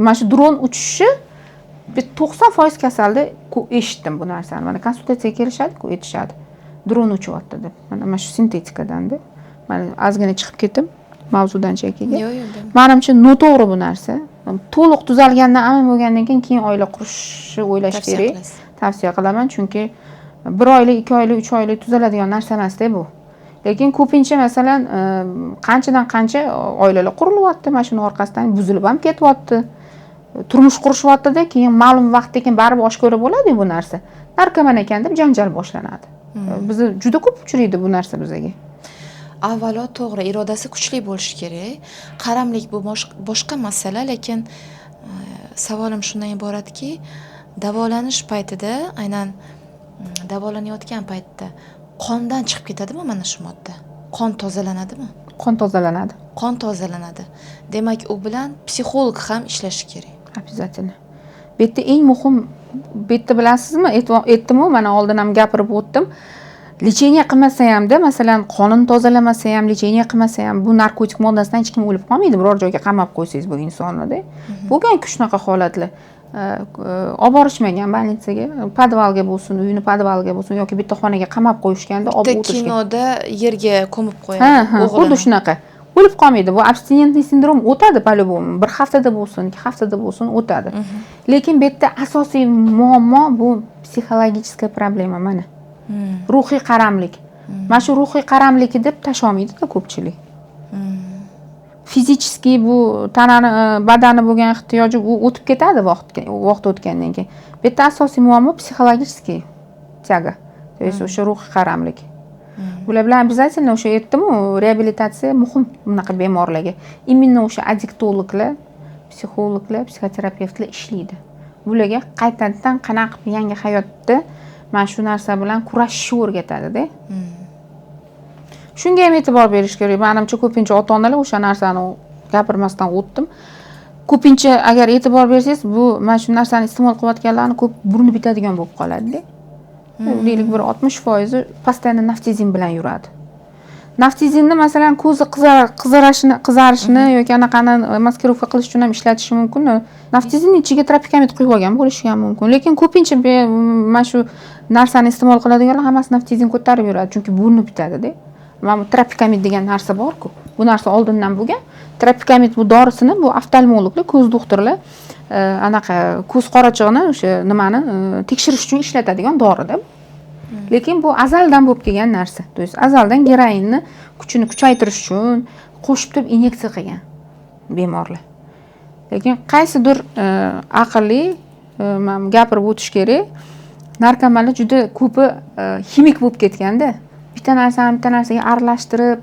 Mana shu dron uchishi bir 90% kasalda eshitdim bu narsani. Mana konsultatsiyaga kelishadi-ku, aytishadi. Dron uchyapti deb. Mana shu sintetikadan-da. Mana ozgina chiqib ketdim mavzudan chekiga. Yo'q, yo'q, dedim. Menimcha noto'g'ri bu narsa. To'liq tuzalgandan amin bo'lgandan keyin oila qurishni o'ylash Tavsiya kerak. qilasiz. Tavsiya qilaman, chunki 1 oylik, 2 oylik, 3 oylik tuzaladigan narsa emas-da bu. Lekin ko'pincha masalan, qanchadan qancha oilalar qurilyapti, mana shuni orqasidan buzilib ham ketyapti. Turmush qurishyapti-da, keyin ma'lum vaqtdan keyin baribir oshkora bo'ladi bu narsa. Narkoman ekan deb janjal boshlanadi. Bizda juda ko'p uchraydi bu narsa bizga. Avvalo to'g'ri, irodasi kuchli bo'lishi kerak. Qaramlik bu boshqa masala, lekin savolim shundan iboratki, davolanish paytida, aynan davolanayotgan paytda qondan chiqib ketadimi mana shu modda? Qon tozalanadimi? Qon tozalanadi. Qon tozalanadi. Demak, u bilan psixolog ham ishlashi kerak. Обязательно. Bu yerda eng muhim, bu yerda bilasizmi, aytdim-u, mana oldin ham gapirib o'tdim. Лечение qilmasa hamda, masalan, qonini tozalamasa ham, лечение qilmasa ham, bu narkotik moddasidan hech kim o'lib qolmaydi, biror joyga qamab qo'ysangiz bu insonni-da. Bo'lgan-ku shunaqa holatlar. Olib borishmagan больница ga, podvalga bo'lsin, uyini podvalga bo'lsin yoki bitta xonaga qamab qo'yishganda olib Bitta o'tirishgan. kinoda yerga ko'mib qo'yadi. Ha, ha, o'g'lini. xuddi shunaqa. O'lib qolmaydi. Bu абстинентный sindrom o'tadi по-любому. Bir haftada bo'lsin, 2 haftada bo'lsin o'tadi. Lekin bu yerda asosiy muammo bu psixologическая problema mana. Ruhiy qaramlik. Mana shu ruhiy qaramligi deb tasholmaydi-da ko'pchilik. Физический bu tanani, badani bo'lgan ehtiyoji u o'tib ketadi vaqt o'tgandan keyin. Bu yerda asosiy muammo психологический тяга, то есть o'sha ruhiy qaramlik. Bular bilan обязательно, o'sha aytdimu, reabilitatsiya muhim bunaqa bemorlarga. Именно o'sha addiktologlar, psixologlar, psixoterapevtlar ishlaydi bularga, qaytadan qanaqa qilib yangi hayotda mana shu narsa bilan kurashishni o'rgatadida. Shunga ham e'tibor berish kerak manimcha. Ko'pincha ota onalar o'sha narsani, gapirmasdan o'tdim, ko'pincha agar e'tibor bersangiz, bu mana shu narsani iste'mol qilayotganlarni ko'p burni bitadigan bo'lib qoladida. Deylik, bir 60%i постоянно naftizin bilan yuradi. Naftizinni, masalan, ko'zi qizarishini yoki anaqani maskirovka qilish uchun ham ishlatishi mumkin. Naftizinni ichiga tropikamid quyib olgan bo'lishi ham mumkin, lekin ko'pincha mana shu narsani iste'mol qiladiganlar hammasi naftizin ko'tarib yuradi, chunki burni bitadida. Mana bu tropikamid degan narsa borku, bu narsa oldindan bo'lgan. Tropikamid bu dorisini bu oftalmologlar, ko'z doktorlar anaqa ko'z qorachig'ini, o'sha nimani tekshirish uchun ishlatadigan dorida. Lekin bu azaldan bo'lib kelgan narsa, то есть azaldan geroinni kuchini kuchaytirish uchun qo'shib turib inyeksiya qilgan bemorlar. Lekin qaysidir aqlli, mana gapirib o'tish kerak, narkomanlar juda ko'pi ximik bo'lib ketganda, bitta narsani bitta narsaga aralashtirib,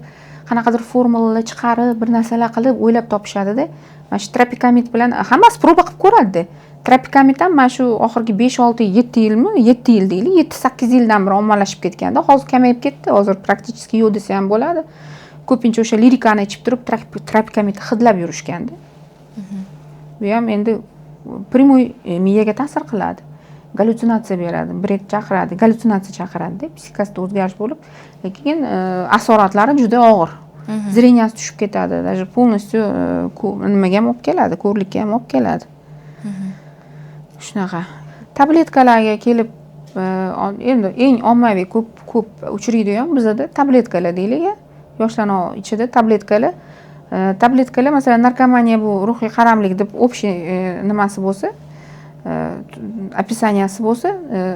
qanaqadir formulalar chiqarib, bir narsalar qilib o'ylab topishadida. Mana shu tropikamid bilan hammasi proba qilib ko'radida. Tropikamid ham mana shu oxirgi 5, 6, 7 yilmi, 7 yil deylik, 7-8 yildan beri ommalashib ketganda. Hozir kamayib ketdi, hozir практически yo'q desa ham bo'ladi. Ko'pincha o'sha lirikani ichib turib tropikamidni hidlab yurishganda. Bu ham endi прямой miyaga ta'sir qiladi, gallyutsinatsiya beradi, бред chaqiradi, gallyutsinatsiya chaqiradida, psixikasida o'zgarish bo'lib, lekin asoratlari juda og'ir. Зрения si tushib ketadi, даже полностью nimaga ham olib keladi, ko'rlikka ham olib keladi. Shunaqa tabletkalarga kelib, endi eng ommaviy, ko'p ko'p uchraydigan bizada tabletkalar deylik, yoshlarni ichida tabletkalar. Tabletkalar, masalan, narkomaniya bu ruhiy qaramlik deb общий nimasi bo'lsa, описания si bo'lsa,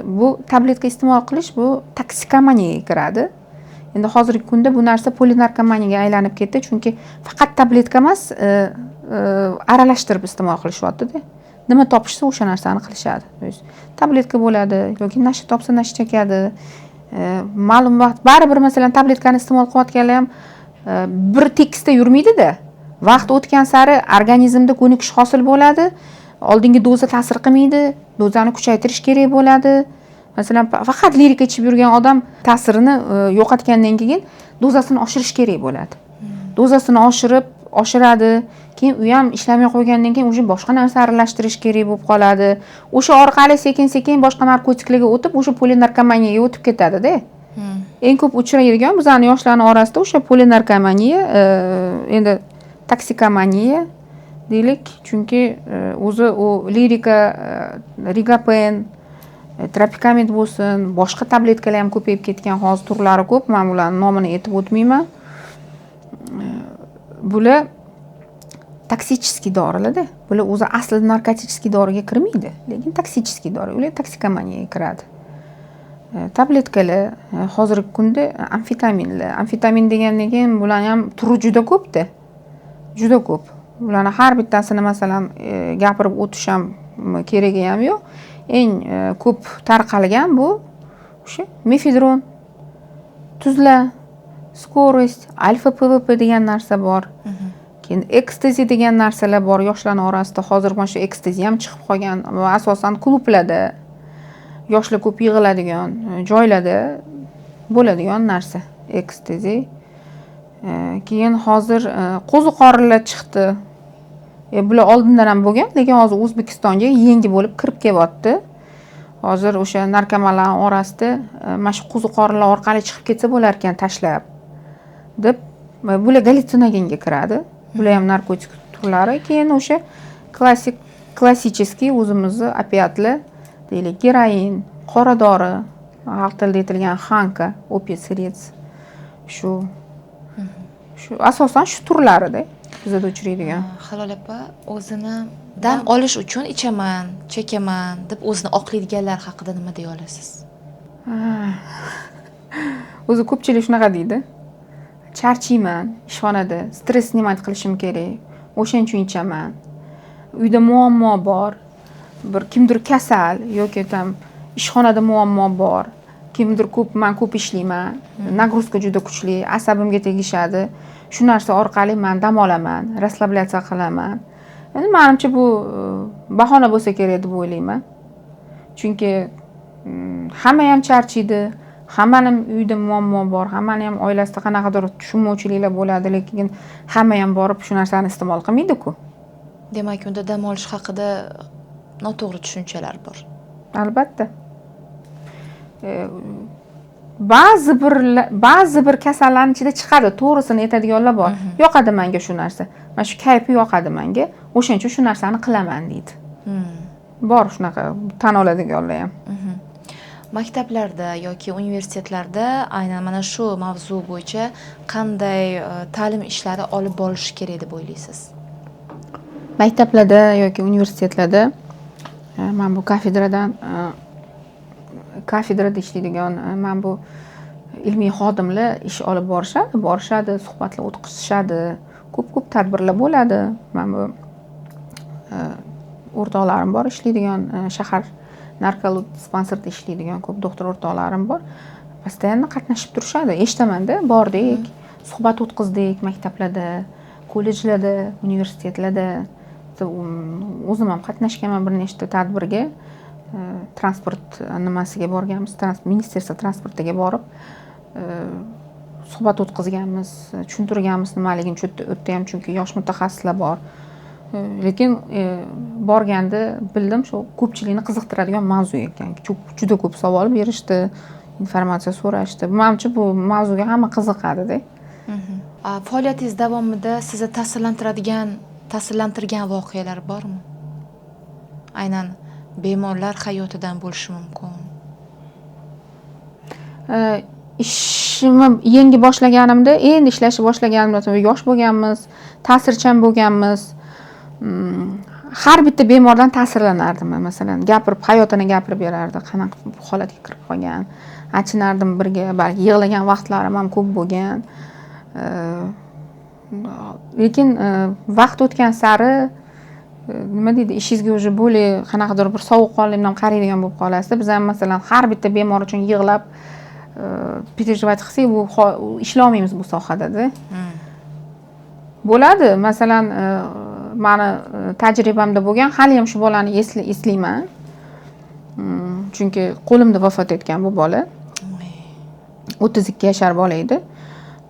bu tabletka iste'mol qilish bu toksikomaniyaga kiradi. Endi hozirgi kunda bu narsa polinarkomaniyaga aylanib ketdi, chunki faqat tabletka emas, aralashtirib iste'mol qilishyaptida. Nima topishsa, o'sha narsani qilishadi. То есть tabletka bo'ladi yoki nasha topsa, nasha chekadi. Ma'lum vaqt baribir, masalan, tabletkani iste'mol qilayotganlar ham bir tekisda yurmaydida. Vaqt o'tgan sari organizmda ko'nikish hosil bo'ladi, oldingi doza ta'sir qilmaydi, dozani kuchaytirish kerak bo'ladi. Masalan, faqat lirika ichib yurgan odam ta'sirini yo'qotgandan keyin dozasini oshirish kerak bo'ladi. Dozasini oshirib oshiradi, keyin u ham ishlamay qo'ygandan keyin уже boshqa narsa aralashtirish kerak bo'lib qoladi. O'sha orqali sekin sekin boshqa narkotiklarga o'tib, o'sha polinarkomaniyaga o'tib ketadida. Eng ko'p uchraydigan bizani yoshlarni orasida o'sha polinarkomaniya, endi toksikomaniya deylik, chunki o'zi u lirika, rigapen, tropikamid bo'lsin, boshqa tabletkalar ham ko'payib ketgan hozir, turlari ko'p, man bularni nomini aytib o'tmayman. Bular токсический dorilarda. Bular o'zi aslida наркотический doriga kirmaydi, lekin токсический dori, ular toksikomaniyaga kiradi. Tabletkalar, hozirgi kunda amfetaminlar. Amfetamin degandan keyin bularni ham turi juda ko'pda, juda ko'p. Bularni har bittasini, masalan, gapirib o'tish ham keragi ham yo'q. Eng ko'p tarqalgan bu o'sha mefedron, tuzla, скорость, alfa PVP degan narsa bor. Keyin ekstazi degan narsalar bor yoshlarni orasida. Hozir mana shu ekstazi ham chiqib qolgan va asosan klublarda, yoshlar ko'p yig'iladigan joylarda bo'ladigan narsa ekstazi. Keyin hozir qo'ziqorinlar chiqdi. Bular oldindan ham bo'lgan, lekin hozir O'zbekistonga yangi bo'lib kirib kelyapti. Hozir o'sha narkomanlarni orasida mana shu qo'ziqorinlar orqali chiqib ketsa bo'larkan tashlab deb, bular gallyutsinogenga kiradi. Bular ham narkotik turlari. Keyin o'sha klassik, классический o'zimizni opiatlar deylik, geroin, qora dori, xalq tilida aytilgan ханка, опий сырец. Shu asosan shu turlarida bizada uchraydigan. Hilol opa, o'zini dam olish uchun ichaman, chekaman deb o'zini oqlaydiganlar haqida nima deya olasiz? O'zi ko'pchilik shunaqa deydi. Charchiyman ishxonada, stress снимать qilishim kerak, o'shaning uchun ichaman. Uyda muammo bor, bir kimdir kasal yoki там ishxonada muammo bor, kimdir ko'p, man ko'p ishlayman, нагрузка juda kuchli, asabimga tegishadi. Shu narsa orqali man dam olaman, расслабляться qilaman. Endi manimcha, bu bahona bo'lsa kerak deb o'ylayman, chunki hamma ham charchaydi, hammani uyida muammo bor, hammani ham oilasida qanaqadir tushunmovchiliklar bo'ladi, lekin hamma ham borib shu narsani iste'mol qilmaydiku. Demak, unda dam olish haqida noto'g'ri tushunchalar bor. Albatta. Ba'zi bir kasallarni ichida chiqadi, to'g'risini aytadiganlar bor. Yoqadi manga shu narsa, mana shu kayfi yoqadi manga, o'shaning uchun shu narsani qilaman, deydi. Bor shunaqa tan oladiganlar ham. Maktablarda yoki universitetlarda aynan mana shu mavzu bo'yicha qanday ta'lim ishlari olib borilishi kerak deb o'ylaysiz? Maktablarda yoki universitetlarda mana bu kafedrada ishlaydigan mana bu ilmiy xodimlar ish olib borishadi, suhbatlar o'tkazishadi, ko'p ko'p tadbirlar bo'ladi. Mana bu o'rtoqlarim bor ishlaydigan, shahar narkolog dispanserda ishlaydigan ko'p doktor o'rtoqlarim bor, постоянно qatnashib turishadi. Eshitamanda, bordik, suhbat o'tkazdik maktablarda, kollejlarda, universitetlarda. O'zim ham qatnashganman bir nechta tadbirga. Transport nimasiga borganmiz, министерство transportiga borib suhbat o'tkazganmiz, tushuntirganmiz nimaligini. Shu yerda, u yerda ham chunki yosh mutaxassislar bor. Lekin borganda bildim, shu ko'pchilikni qiziqtiradigan mavzu ekan. Juda ko'p savol berishdi, informatsiya so'rashdi. Manimcha, bu mavzuga hamma qiziqadida. Faoliyatingiz davomida sizni ta'sirlantirgan voqealar bormi? Aynan bemorlar hayotidan bo'lishi mumkin. Ishimni yangi boshlaganimda, endi ishlashni boshlaganimda yosh bo'lganmiz, ta'sirchan bo'lganmiz. Har bitta bemordan ta'sirlanardim. Masalan, gapirib, hayotini gapirib berardi, qanaqa bu holatga kirib qolgan, achinardim birga, balki yig'lagan vaqtlarim ham ko'p bo'lgan. Lekin vaqt o'tgan sari, nima deydi, ishingizga уже более qanaqadir bir sovuqqonlik bilan qaraydigan bo'lib qolasiz. Biz ham, masalan, har bitta bemor uchun yig'lab, переживать qilsak, bu ishlolmaymiz bu sohadada. Bo'ladi, masalan, mani tajribamda bo'lgan, haliyam shu bolani eslayman. Chunki qo'limda vafot etgan bu bola. 32 yashar bola edi.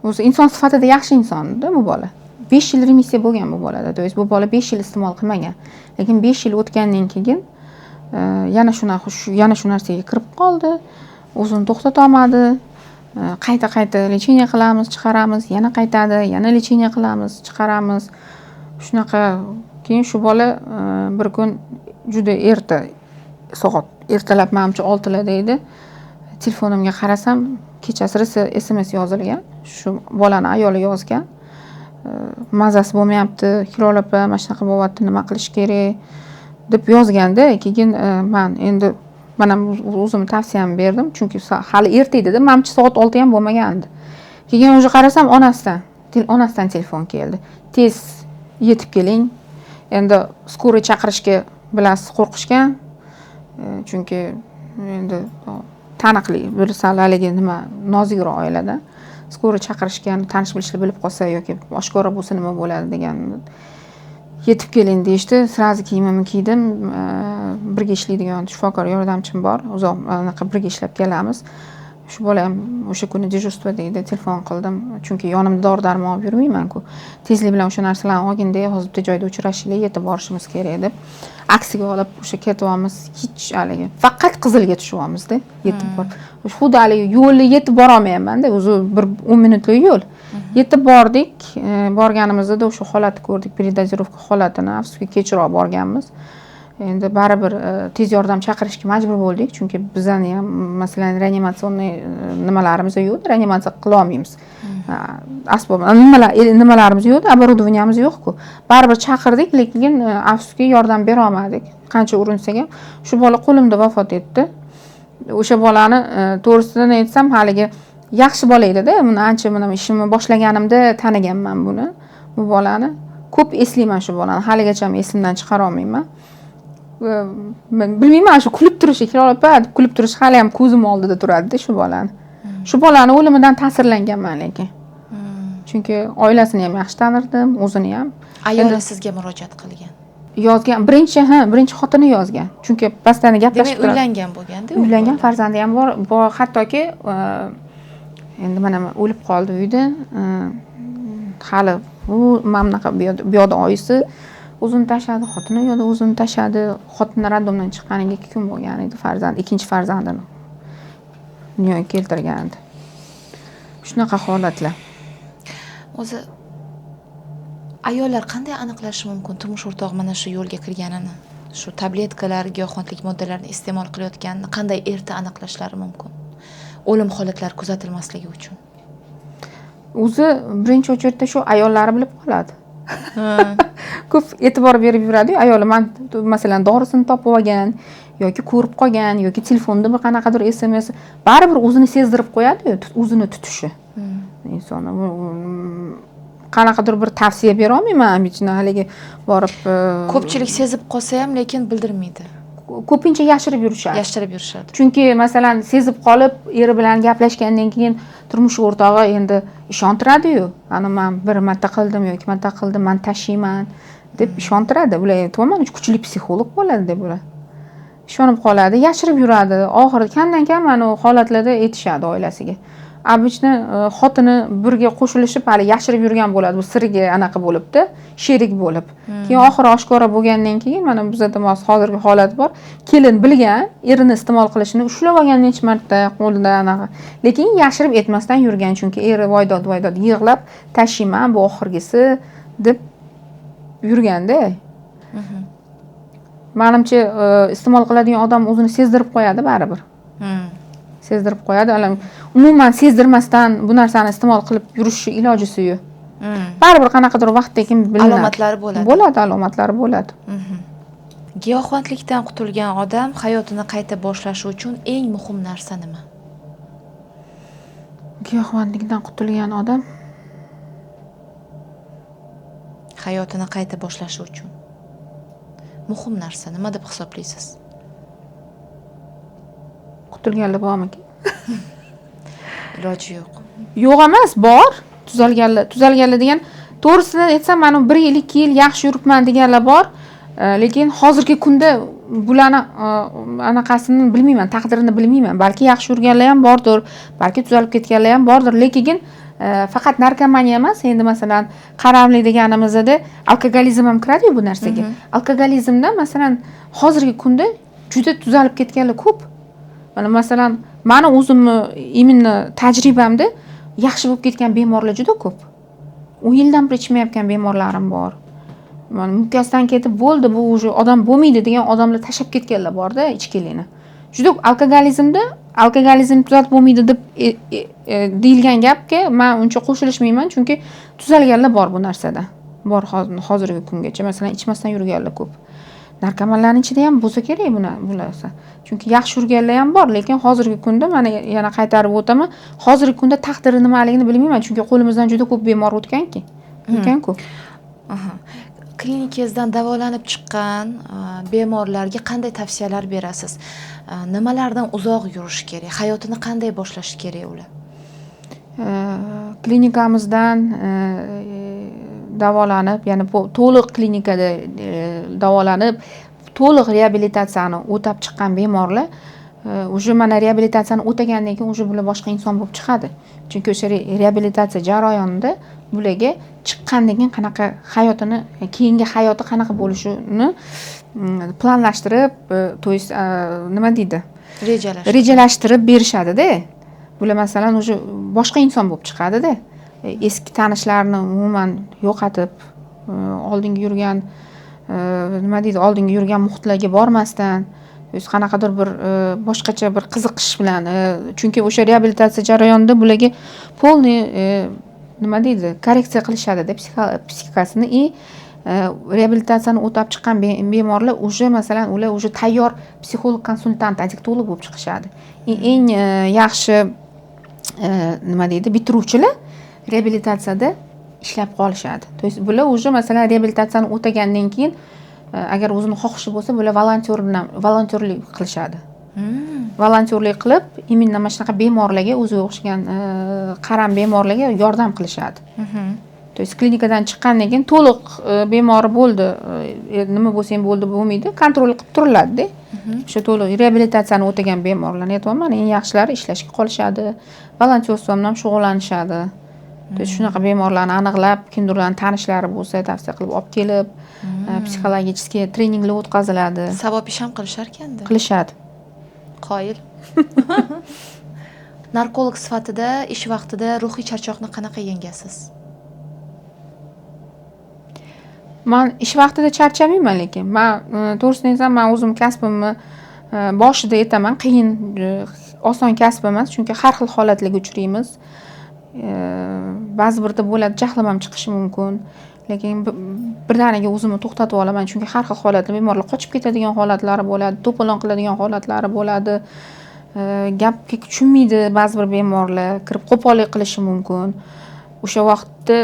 O'zi inson sifatida yaxshi inson edi bu bola. 5 yil remissiya bo'lgan bu bolada, то есть bu bola 5 yil iste'mol qilmagan, lekin 5 yil o'tgandan keyin yana shu narsaga kirib qoldi, o'zini to'xtatolmadi. Qayta qayta лечение qilamiz, chiqaramiz, yana qaytadi, yana лечение qilamiz, chiqaramiz, shunaqa. Keyin shu bola bir kun juda erta, soat ertalab, manimcha, 6larda edi, telefonimga qarasam, kechasi SMS yozilgan, shu bolani ayoli yozgan: "Mazasi bo'lmayapti, Hilol opa, mana shunaqa bo'lyapti, nima qilish kerak?" deb yozganda. Keyin man endi man ham o'zimni tavsiyamni berdim, chunki hali erta edida, manimcha, soat 6 ham bo'lmagandi. Keyin уже qarasam, onasidan telefon keldi: "Tez yetib keling". Endi скорый chaqirishga, bilasiz, qo'rqishgan. Chunki endi taniqli bir sal haligi nima, nozikroq oilada скорый chaqirishgan, tanish bilishlar bilib qolsa yoki oshkora bo'lsa nima bo'ladi degan. "Yetib keling", deyishdi. Сразу kiyimimni kiydim. Birga ishlaydigan shifokor yordamchim bor, uzoq anaqa birga ishlab kelamiz. Shu bola ham o'sha kuni дежурство da edi. Telefon qildim, chunki yonimda dori darmon olib yurmaymanku. "Tezlik bilan o'sha narsalarni olginda, hozir bitta joyda uchrashaylik, yetib borishimiz kerak", deb. Aksiga olib o'sha ketyapmiz, hech haligi faqat qizilga tushyapmizda. Yetib borib, xuddi haligi yo'lni yetib borolmayapmanda, o'zi bir 10 minutlik yo'l. Yetib bordik. Borganimizda o'sha holatni ko'rdik, передозировка holatini. Afsuski, kechroq borganmiz. Endi baribir tez yordam chaqirishga majbur bo'ldik, chunki bizani ham, masalan, реанимационный nimalarimiz yo'q, reanimatsiya qilolmaymiz, asbob nimalarimiz yo'q, оборудования miz yo'qku. Baribir chaqirdik, lekin afsuski, yordam berolmadik. Qancha urinsak ham, shu bola qo'limda vafot etdi. O'sha bolani, to'g'risini aytsam, haligi Yaxshi bola edi-da. Buni ancha mana ishimni boshlaganimda taniganman buni. Bu bolani ko'p eslayman, shu bolani haligacha esimdan chiqara olmayman. Bilmayman, shu kulib turishi, Hilol opa deb kulib turishi hali ham ko'zim oldida turadi-da shu bolani. Shu bolani o'limidan ta'sirlanganman lekin. Chunki oilasini ham yaxshi tanirdim, o'zini ham. Ayoli sizga murojaat qilgan. Yozgan, birinchi xotini yozgan. Chunki постоянно gaplashib Demak, uylangan bo'lganda. Uylangan, farzandi ham bor, hattoki endi mana o'lib qoldi uyda. Hali u mana bunaqa bu yoqda oyisi o'zini tashladi, xotini u yoqda o'zini tashladi. Xotini роддом dan chiqqaniga 2 kun bo'lgan edi, farzand, ikkinchi farzandini dunyoga keltirgandi. Shunaqa holatlar. O'zi ayollar qanday aniqlashi mumkin turmush o'rtog'i mana shu yo'lga kirganini? Shu tabletkalar, giyohvandlik moddalarini iste'mol qilayotganini qanday erta aniqlashlari mumkin? O'lim holatlari kuzatilmasligi uchun. O'zi birinchi очередь da shu ayollari bilib qoladi. Ko'p e'tibor berib yuradi-yu ayoli, man masalan dorisini topib olgan yoki ko'rib qolgan yoki telefonda bir qanaqadir SMS, baribir o'zini sezdirib qo'yadi-yu, o'zini tutishi. Inson qanaqadir bir tavsiya bera olmayman, обычно haligi borib Ko'pchilik sezib qolsa ham, lekin bildirmaydi. Ko'pincha yashirib yurishadi. Yashirib yurishadi. Chunki masalan sezib qolib, eri bilan gaplashgandan keyin turmush o'rtog'i endi ishontiradi-yu. Ana men bir marta qildim yoki ikki marta qildim, men tashiyman deb ishontiradi. Bular aytyapman, kuchli psixolog bo'ladi deb ular. Ishonib qoladi, yashirib yuradi. Oxiri kamdan kam mana u holatlarda aytishadi oilasiga. Обычно xotini birga qo'shilishib hali yashirib yurgan bo'ladi, bu siriga anaqa bo'libdi, sherik bo'lib. Keyin oxiri oshkora bo'lgandan keyin mana bizda hozirgi holat bor. Kelin bilgan, erini iste'mol qilishini ushlab olgan necha marta qo'lida anaqa. Lekin yashirib aytmasdan yurgan, chunki eri voydod voydod yig'lab tashiyman, bu oxirgisi deb yurganda. Manimcha, iste'mol qiladigan odam o'zini sezdirib qo'yadi baribir. Sezdirib qo'yadi. Umuman sezdirmasdan bu narsani iste'mol qilib yurishi ilojisi yo'q. Baribir qanaqadir vaqtdan keyin bilinadi. Alomatlari bo'ladi. Bo'ladi, alomatlari bo'ladi. Giyohvandlikdan qutulgan odam hayotini qayta boshlashi uchun eng muhim narsa nima? Giyohvandlikdan qutulgan odam hayotini qayta boshlashi uchun muhim narsa nima deb hisoblaysiz? Qutulganlar bormikin? Iloji yo'q. Yo'q emas, bor. Tuzalganlar, tuzalganlar degan, to'g'risini aytsam, mana 1 yil, 2 yil yaxshi yuribman deganlar bor. Lekin hozirgi kunda bularni anaqasini bilmayman, taqdirini bilmayman. Balki yaxshi yurganlar ham bordir, balki tuzalib ketganlar ham bordir, lekin faqat narkomaniya emas, endi masalan qaramli deganimizda alkogolizm ham kiradi-yu bu narsaga. Alkogolizmda masalan hozirgi kunda juda tuzalib ketganlar ko'p. Mana masalan, meni o'zimni именно tajribamda yaxshi bo'lib ketgan bemorlar juda ko'p. 10 yildan beri ichmayotgan bemorlarim bor. Mana mukkasidan ketib bo'ldi, bu уже odam bo'lmaydi degan odamlar tashlab ketganlar borda ichkilikni. Juda alkogolizmda alkogolizm tuzatib bo'lmaydi deb deyilgan gapga men uncha qo'shilishmayman, chunki tuzalganlar bor bu narsada. Bor hozirgi kungacha, masalan, ichmasdan yurganlar ko'p. Narkomanlarning ichida ham bo'lsa kerak bu narsa. Chunki yaxshi yurganlar ham bor, lekin hozirgi kunda mana yana qaytarib o'taman, hozirgi kunda taqdiri nimaligini bilmayman, chunki qo'limizdan juda ko'p bemor o'tganki. O'tgan-ku. Klinikangizdan davolanib chiqqan bemorlarga qanday tavsiyalar berasiz? Nimalardan uzoq yurish kerak? Hayotini qanday boshlash kerak ular? Klinikamizdan davolanib, ya'ni to'liq klinikada davolanib, to'liq reabilitatsiyani o'tab chiqqan bemorlar уже mana reabilitatsiyani o'tagandan keyin уже bular boshqa inson bo'lib chiqadi. Chunki o'sha reabilitatsiya jarayonida bularga chiqqandan keyin qanaqa hayotini, keyingi hayoti qanaqa bo'lishini planlashtirib, то есть nima deydi? Rejalashtirib. Rejalashtirib berishadi-da. Bular masalan уже boshqa inson bo'lib chiqadi-da. Eski tanishlarni umuman yo'qotib, oldingi yurgan, nima deydi, oldingi yurgan muhitlarga bormasdan, o'zi qanaqadir bir boshqacha bir qiziqish bilan, chunki o'sha reabilitatsiya jarayonida bularga полный nima deydi, korreksiya qilishadi-da psixikasini и reabilitatsiyani o'tab chiqqan bemorlar уже masalan ular уже tayyor psixolog konsultant, addiktolog bo'lib chiqishadi. Eng yaxshi nima deydi, bitiruvchilar reabilitatsiyada ishlab qolishadi. То есть bular уже, masalan, reabilitatsiyani o'tagandan keyin, agar o'zini xohishi bo'lsa, bular volontyor bilan volontyorlik qilishadi. Volontyorlik qilib, именно mana shunaqa bemorlarga, o'ziga o'xshagan qaram bemorlarga yordam qilishadi. То есть klinikadan chiqqandan keyin to'liq bemori bo'ldi, nima bo'lsa ham bo'ldi bo'lmaydi, контроль qilib turiladida. O'sha to'liq reabilitatsiyani o'tagan bemorlarni aytyapman, eng yaxshilari ishlashga qolishadi, волонтёрство bilan shug'ullanishadi. То есть shunaqa bemorlarni aniqlab, kimdirlarni tanishlari bo'lsa, tavsiya qilib olib kelib, психологический treninglar o'tkaziladi. Savob ish ham qilishar ekanda. Qilishadi. Qoyil. Narkolog sifatida ish vaqtida ruhiy charchoqni qanaqa yengasiz? Man ish vaqtida charchamayman, lekin man to'g'risini aytsam, man o'zim kasbimni boshida aytaman, qiyin, oson kasb emas, chunki har xil holatlarga uchraymiz. Ba'zi birda bo'ladi, jahlim ham chiqishi mumkin, lekin birdaniga o'zimni to'xtatib olaman, chunki har xil holatlar, bemorlar qochib ketadigan holatlari bo'ladi, to'polon qiladigan holatlari bo'ladi, gapga tushunmaydi ba'zi bir bemorlar, kirib qo'pollik qilishi mumkin. O'sha vaqtda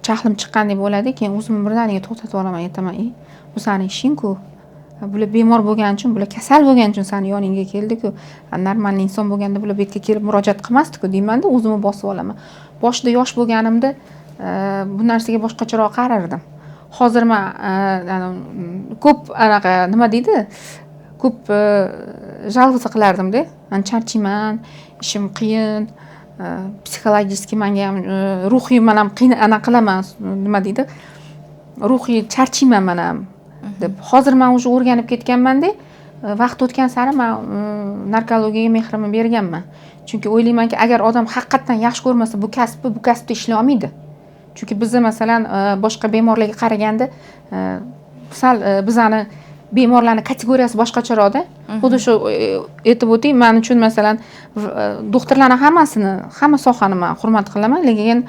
jahlim chiqqandek bo'ladi, keyin o'zimni birdaniga to'xtatib olaman, aytaman, bu sani ishing-ku, bular bemor bo'lgani uchun, bular kasal bo'lgani uchun sani yoningga keldi-ku, normalniy inson bo'lganda bular bu yerga kelib murojaat qilmasdi-ku deymanda, o'zimni bosib olaman. Boshida yosh bo'lganimda bu narsaga boshqacharoq qarardim. Hozir man ko'p anaqa nima deydi, ko'p жаловаться qilardimda, man charchayman, ishim qiyin, psixologически menga ham ruhiy man ham anaqa qilaman, nima deydi, ruhiy charchayman man ham deb. Hozir man уже o'rganib ketganmanda, vaqt o'tgan sari man narkologiyaga mehrimni berganman. Chunki o'ylaymanki, agar odam haqiqatdan yaxshi ko'rmasa bu kasbni, bu kasbda ishlay olmaydi. Chunki bizni masalan boshqa bemorlarga qaraganda sal bizani bemorlarning kategoriyasi boshqacharoqda. Xuddi shu aytib o'tay, men uchun masalan doktorlarning hammasini, hamma sohani men hurmat qilaman, lekin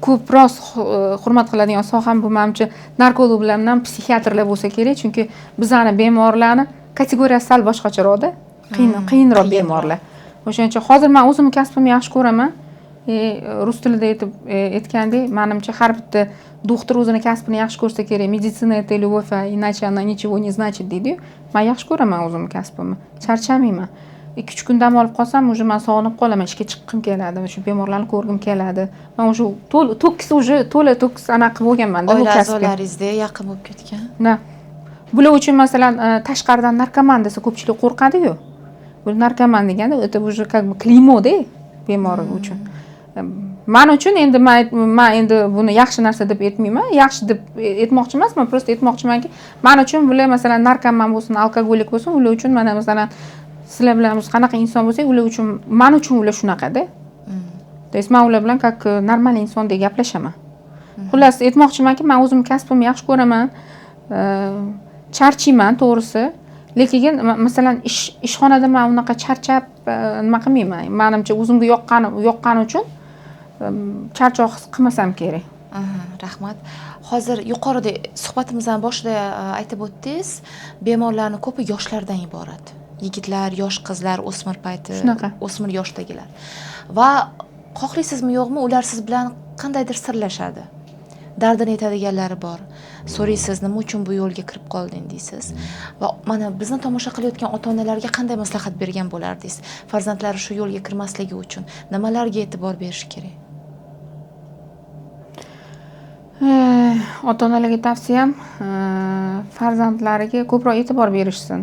ko'proq hurmat qiladigan soham bu menimcha narkolog bilan psixiatrlar bo'lsa kerak, chunki bizani bemorlarni kategoriyasi sal boshqacharoqda, qiyinroq bemorlar. O'shaning uchun hozir men o'zimni kasbimni yaxshi ko'raman. Rus tilida aytgandek, menimcha har bitta doktor o'zini kasbini yaxshi ko'rsa kerak. Meditsina это любовь, а иначе она ничего не значит deydi-yu. Men yaxshi ko'raman o'zimni kasbimni. Charchamayman. 2-3 kun dam olib qolsam, уже men sog'inib qolaman, ishga chiqqim keladi, shu bemorlarni ko'rgim keladi. Men уже to'kis уже to'la to'kis anaqa bo'lganman-da bu Oila kasbga. a'zolaringizda yaqin bo'lib ketgan. Na. Bular uchun masalan tashqaridan narkoman desa ko'pchilik qo'rqadi-yu. Bu narkoman deganda это уже как бы kleymo-da bemor uchun. Men uchun endi men endi buni yaxshi narsa deb aytmayman, yaxshi deb aytmoqchi emasman, просто aytmoqchimanki, men uchun bular masalan narkoman bo'lsin, alkogolik bo'lsin, ular uchun mana masalan sizlar bilan biz qanaqa inson bo'lsak, ular uchun, men uchun ular shunaqada. То есть men ular bilan как normal insondek gaplashaman. Xullas aytmoqchimanki, men o'zim kasbimni yaxshi ko'raman, charchayman to'g'risi, lekin masalan ishxonada men unaqa charchab nima qilmayman. Menimcha o'zimga yoqqani uchun charchoq his qilmasam kerak. Rahmat. Hozir yuqorida suhbatimizning boshida aytib o'tdingiz, bemorlarning ko'pi yoshlardan iborat. Yigitlar, yosh qizlar, o'smir payti, o'smir yoshdagilar. Va xohlaysizmi yo'qmi, ular siz bilan qandaydir sirlashadi. Dardini aytadiganlari bor. So'raysiz, nima uchun bu yo'lga kirib qolding deysiz. Va mana bizni tomosha qilayotgan ota-onalarga qanday maslahat bergan bo'lardingiz? Farzandlari shu yo'lga kirmasligi uchun nimalarga e'tibor berish kerak? Ota-onalarga tavsiyam, farzandlariga ko'proq e'tibor berishsin.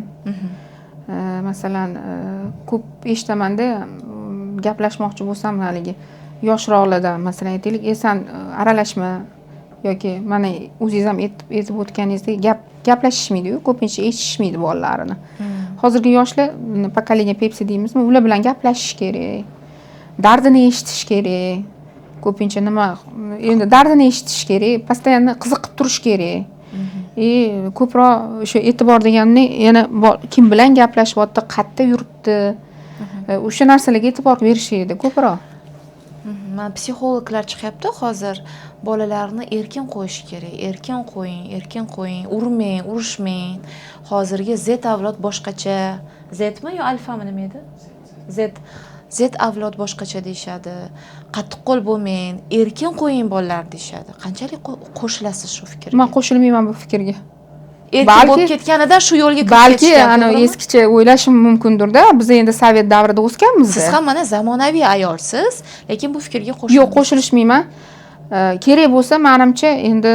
Masalan, ko'p eshitamanda, gaplashmoqchi bo'lsam haligi yoshroqlardan, masalan aytaylik, sen aralashma yoki mana o'zingiz ham aytib o'tganingizdek gaplashishmaydi-yu, ko'pincha eshitishmaydi bolalarini. Hozirgi yoshlar, pokoleniya Pepsi deymizmi, ular bilan gaplashish kerak, dardini eshitish kerak. Ko'pincha nima, endi dardini eshitish kerak, постоянно qiziqib turish kerak. Ko'proq o'sha e'tibor deganni yana kim bilan gaplashyapti, qayerda yuribdi, o'sha narsalarga e'tibor berish kerak ko'proq. Mana psixologlar chiqyapti hozir, bolalarni erkin qo'yish kerak, erkin qo'ying, erkin qo'ying, urmang, urushmang. Hozirgi Z avlod boshqacha. Zmi yo alfami nima edi? Z. Z avlod boshqacha deyishadi, qattiqqo'l bo'lmang, erkin qo'ying bolalar deyishadi. Qanchalik qo'shilasiz shu fikrga? Man qo'shilmayman bu fikrga. Erkin bo'lib ketganidan shu yo'lga kirib Balki ketishgan, ana to'g'rimi? eskicha o'ylashim mumkindirda. Biz endi sovet davrida o'sganmiz. Siz ham mana zamonaviy ayolsiz, lekin bu fikrga qo'shilmaysiz. Yo'q, qo'shilishmayman. Kerak bo'lsa, manimcha, endi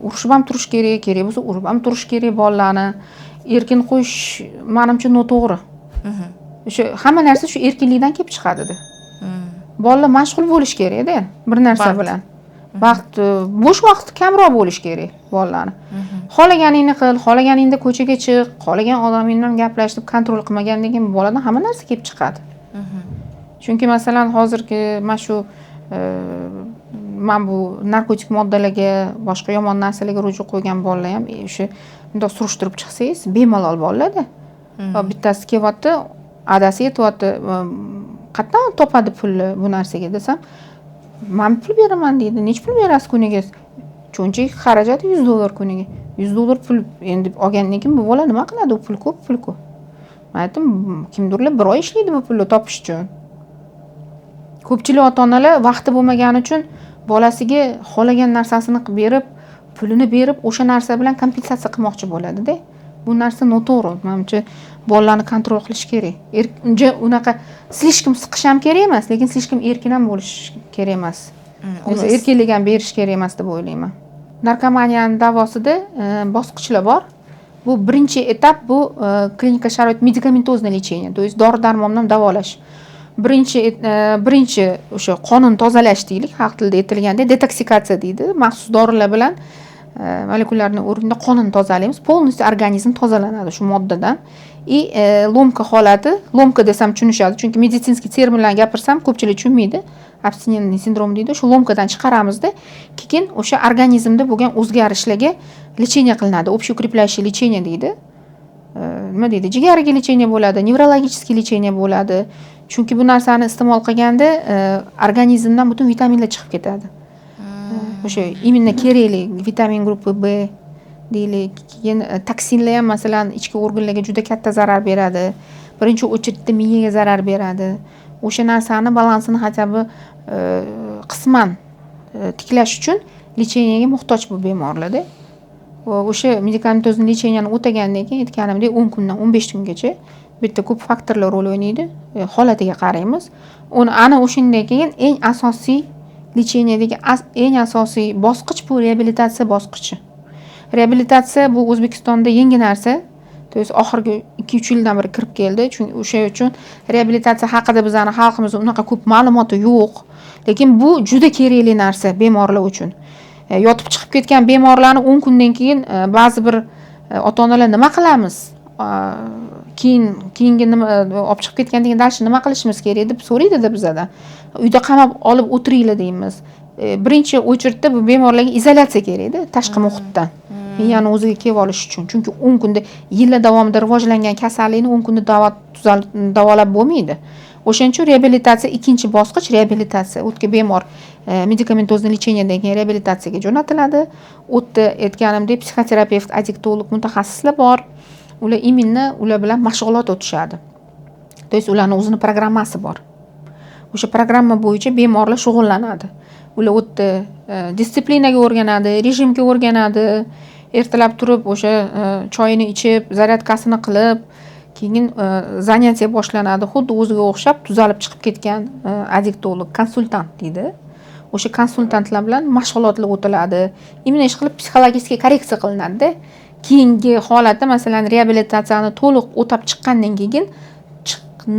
urushib ham turish kerak, kerak bo'lsa urib ham turish kerak bolalarni. Erkin qo'yish manimcha noto'g'ri. O'sha hamma narsa shu erkinlikdan kelib chiqadida. Bolalar mashg'ul bo'lishi kerakda bir narsa Vaqt. bilan. Vaqt, bo'sh vaqt kamroq bo'lishi kerak bolalarni. Xohlaganingni qil, xohlaganingda ko'chaga chiq, xohlagan odaming bilan gaplash deb контроль qilmagandan keyin boladan hamma narsa kelib chiqadi. Chunki masalan hozirgi mana shu mana bu narkotik moddalarga, boshqa yomon narsalarga ruju qo'ygan bolalar ham o'sha bundoq surishtirib chiqsangiz, bemalol bolalarda. Va bittasi kelyapti, adasi aytyapti, qayerdan topadi pulni bu narsaga desam, man pul beraman deydi. Necha pul berasiz kuniga? Cho'nchak xarajati 100 dollar kuniga. 100 dollar pul endi olgandan keyin bu bola nima qiladi? U pul ko'p, pul ko'p. Man aytdim, kimdirlar bir oy ishlaydi bu pulni topish uchun. Ko'pchilik ota onalar vaqti bo'lmagani uchun bolasiga xohlagan narsasini qilib berib, pulini berib, o'sha narsa bilan kompensatsiya qilmoqchi bo'ladida. Bu narsa noto'g'ri. Manimcha, bolalarni контроль qilish kerak. Uncha unaqa слишком siqish ham kerak emas, lekin слишком erkin ham bo'lish kerak emas. O'zi erkinlik ham berish kerak emas deb o'ylayman. Narkomaniyani davosida bosqichlar bor. Bu birinchi этап, bu klinika sharoit медикаментозное лечение, то есть dori darmon bilan davolash. Birinchi o'sha qonini tozalash deylik, xalq tilida aytilganda detoksikatsiya deydi. Maxsus dorilar bilan molekulyarni o'rinda qonini tozalaymiz, полностью organizm tozalanadi shu moddadan. И ломка holati, ломка desam tushunishadi, chunki медицинский термин bilan gapirsam ko'pchilik tushunmaydi. Абстинентный синдром deydi. Shu ломка dan chiqaramizda, keyin o'sha organizmda bo'lgan o'zgarishlarga лечение qilinadi. Общеукрепляющее лечение deydi. Nima deydi? Jigariga лечение bo'ladi, неврологический лечение bo'ladi. Chunki bu narsani iste'mol qilganda organizmdan butun vitaminlar chiqib ketadi. O'sha именно kerakli vitamin группы B deylik. Keyin toksinlar ham masalan ichki organlarga juda katta zarar beradi. Birinchi очередь da miyaga zarar beradi. O'sha narsani balansini хотя бы qisman tiklash uchun лечение ga muhtoj bu bemorlarda. Va o'sha медикаментозный лечение ni o'tagandan keyin, aytganimdek, 10 kundan 15 kungacha bu yerda ko'p faktorlar rol o'ynaydi. Holatiga qaraymiz. Uni ana o'shandan keyin eng asosiy лечение dagi eng asosiy bosqich bu reabilitatsiya bosqichi. Reabilitatsiya bu O'zbekistonda yangi narsa. То есть oxirgi 2-3 yildan beri kirib keldi. Chunki o'sha uchun reabilitatsiya haqida bizani xalqimizda unaqa ko'p ma'lumoti yo'q. Lekin bu juda kerakli narsa bemorlar uchun. Yotib chiqib ketgan bemorlarni 10 kundan keyin ba'zi bir ota-onalar nima qilamiz? Keyin keyingi nima, olib chiqib ketgandan keyin дальше nima qilishimiz kerak deb so'raydida bizadan. Uyda qamab olib o'tiringlar deymiz. Birinchi очередь da bu bemorlarga izolyatsiya kerakda, tashqi muhitdan. Miyani o'ziga kelib olish uchun. Chunki 10 kunda, yillar davomida rivojlangan kasallikni 10 kunda davolab bo'lmaydi. O'shaning uchun reabilitatsiya, ikkinchi bosqich reabilitatsiya. U yerga bemor медикаментозный лечение dan keyin reabilitatsiyaga jo'natiladi. U yerda aytganimdek psixoterapevt, adiktolog mutaxassislar bor. Ular именно ular bilan mashg'ulot o'tishadi. То есть ularni o'zini programmasi bor. O'sha programma bo'yicha bemorlar shug'ullanadi. Ular u yerda дисциплина ga o'rganadi, rejimga o'rganadi. Ertalab turib o'sha choyini ichib, зарядка sini qilib, keyin занятие boshlanadi. Xuddi o'ziga o'xshab tuzalib chiqib ketgan adiktolog, konsultant deydi. O'sha konsultantlar bilan mashg'ulotlar o'tiladi. Именно ish qilib психологический korreksiya qilinadida. Keyingi holatda, masalan, reabilitatsiyani to'liq o'tab chiqqandan keyin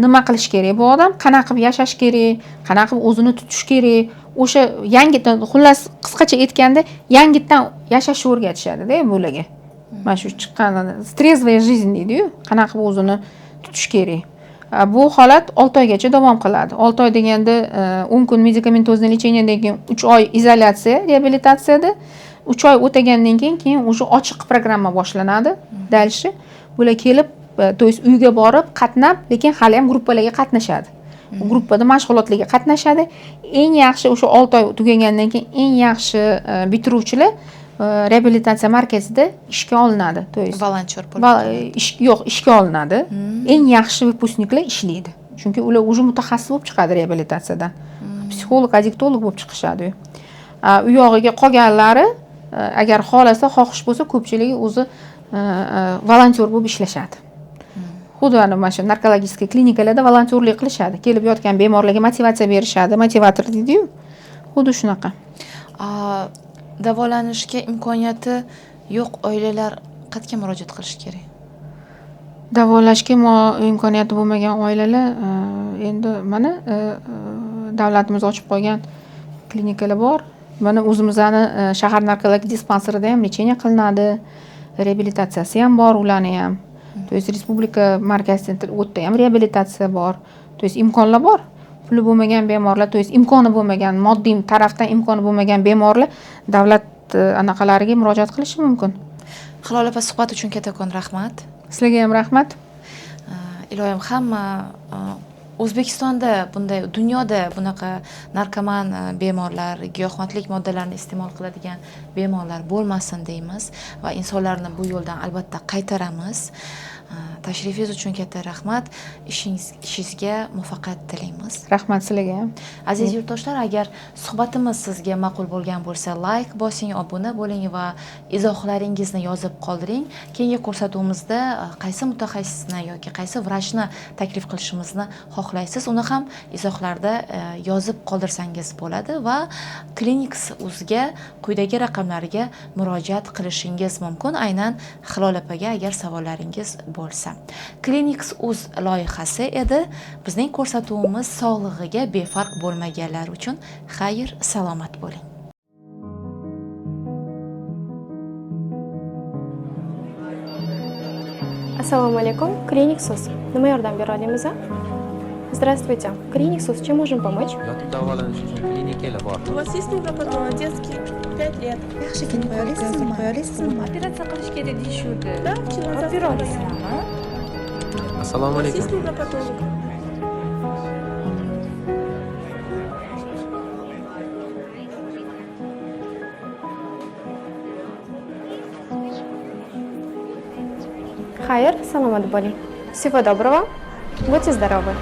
nima qilish kerak bu odam, qanaqa qilib yashash kerak, qanaqa qilib o'zini tutish kerak, o'sha yangitdan, xullas qisqacha aytganda, yangitdan yashashni o'rgatishadida bularga. Mana shu chiqqan трезвая жизнь deydiyu, qanaqa qilib o'zini tutish kerak. Bu holat 6 oygacha davom qiladi. 6 oy deganda 10 kun медикаментозный лечение dan keyin 3 oy izolyatsiya reabilitatsiyada, 3 oy o'tagandan keyin уже ochiq programma boshlanadi. Дальше bular kelib, то есть uyga borib, qatnab, lekin hali ham gruppalarga qatnashadi. Gruppada mashg'ulotlarga qatnashadi. Eng yaxshi o'sha 6 oy tugagandan keyin eng yaxshi bitiruvchilar reabilitatsiya markazida ishga olinadi. То есть Волонтёр bo'lib. Ish yo'q, ishga olinadi. Eng yaxshi выпускник lar ishlaydi. Chunki ular уже mutaxassis bo'lib chiqadi reabilitatsiyadan, psixolog, adiktolog bo'lib chiqishadi. U yog'iga qolganlari agar xohlasa, xohish bo'lsa, ko'pchiligi o'zi volontyor bo'lib ishlashadi. Xuddi ana mana shu наркологический klinikalarda volontyorlik qilishadi, kelib yotgan bemorlarga motivatsiya berishadi, motivator deydiyu, xuddi shunaqa. Davolanishga imkoniyati yo'q oilalar qayerga murojaat qilishi kerak? Davolashga imkoniyati bo'lmagan oilalar endi mana davlatimiz ochib qo'ygan klinikalar bor. Mana o'zimizni shahar narkologik dispanserida ham лечение qilinadi, reabilitatsiyasi ham bor ularni ham. То есть respublika markaziy центр, u yerda ham reabilitatsiya bor. То есть imkonlar bor. Puli bo'lmagan bemorlar, то есть imkoni bo'lmagan, moddiy tarafdan imkoni bo'lmagan bemorlar davlat anaqalariga murojaat qilishi mumkin. Hilola opa, suhbat uchun kattakon rahmat. Sizlarga ham rahmat. Iloyim hamma O'zbekistonda bunday, dunyoda bunaqa narkoman bemorlar, giyohvandlik moddalarini iste'mol qiladigan bemorlar bo'lmasin deymiz va insonlarni bu yo'ldan albatta qaytaramiz. Tashrifingiz uchun katta rahmat. Ishingizga muvaffaqiyat tilaymiz. Rahmat sizlarga ham. Aziz yurtdoshlar, agar suhbatimiz sizga ma'qul bo'lgan bo'lsa, like bosing, obuna bo'ling va izohlaringizni yozib qoldiring. Keyingi ko'rsatuvimizda qaysi mutaxassisni yoki qaysi vrachni taklif qilishimizni xohlaysiz, uni ham izohlarda yozib qoldirsangiz bo'ladi va Clinics uzga quyidagi raqamlarga murojaat qilishingiz mumkin. Aynan Hilol opaga agar savollaringiz bo'lsa. Clinics uz loyihasi edi. Bizning ko'rsatuvimiz sog'lig'iga befarq bo'lmaganlar uchun xayr, salomat bo'ling. Assalomu alaykum, Clinics.uz. Nima yordam bera olamiz? Здравствуйте, Clinics.uz, чем можем помочь? Yotib davolanish uchun klinikalar bor. У вас есть невропатолог детский? 5 лет. Yaxshi ketib qo'ya olasizmi? Qo'ya olasizmi? Operatsiya qilish kerak deyishuvdi. Да, вчера. Olib bera olasizlarmi? Assalomu У вас alaykum. есть невропатолог? Xayr, salomat bo'ling. Всего доброго. Будьте здоровы.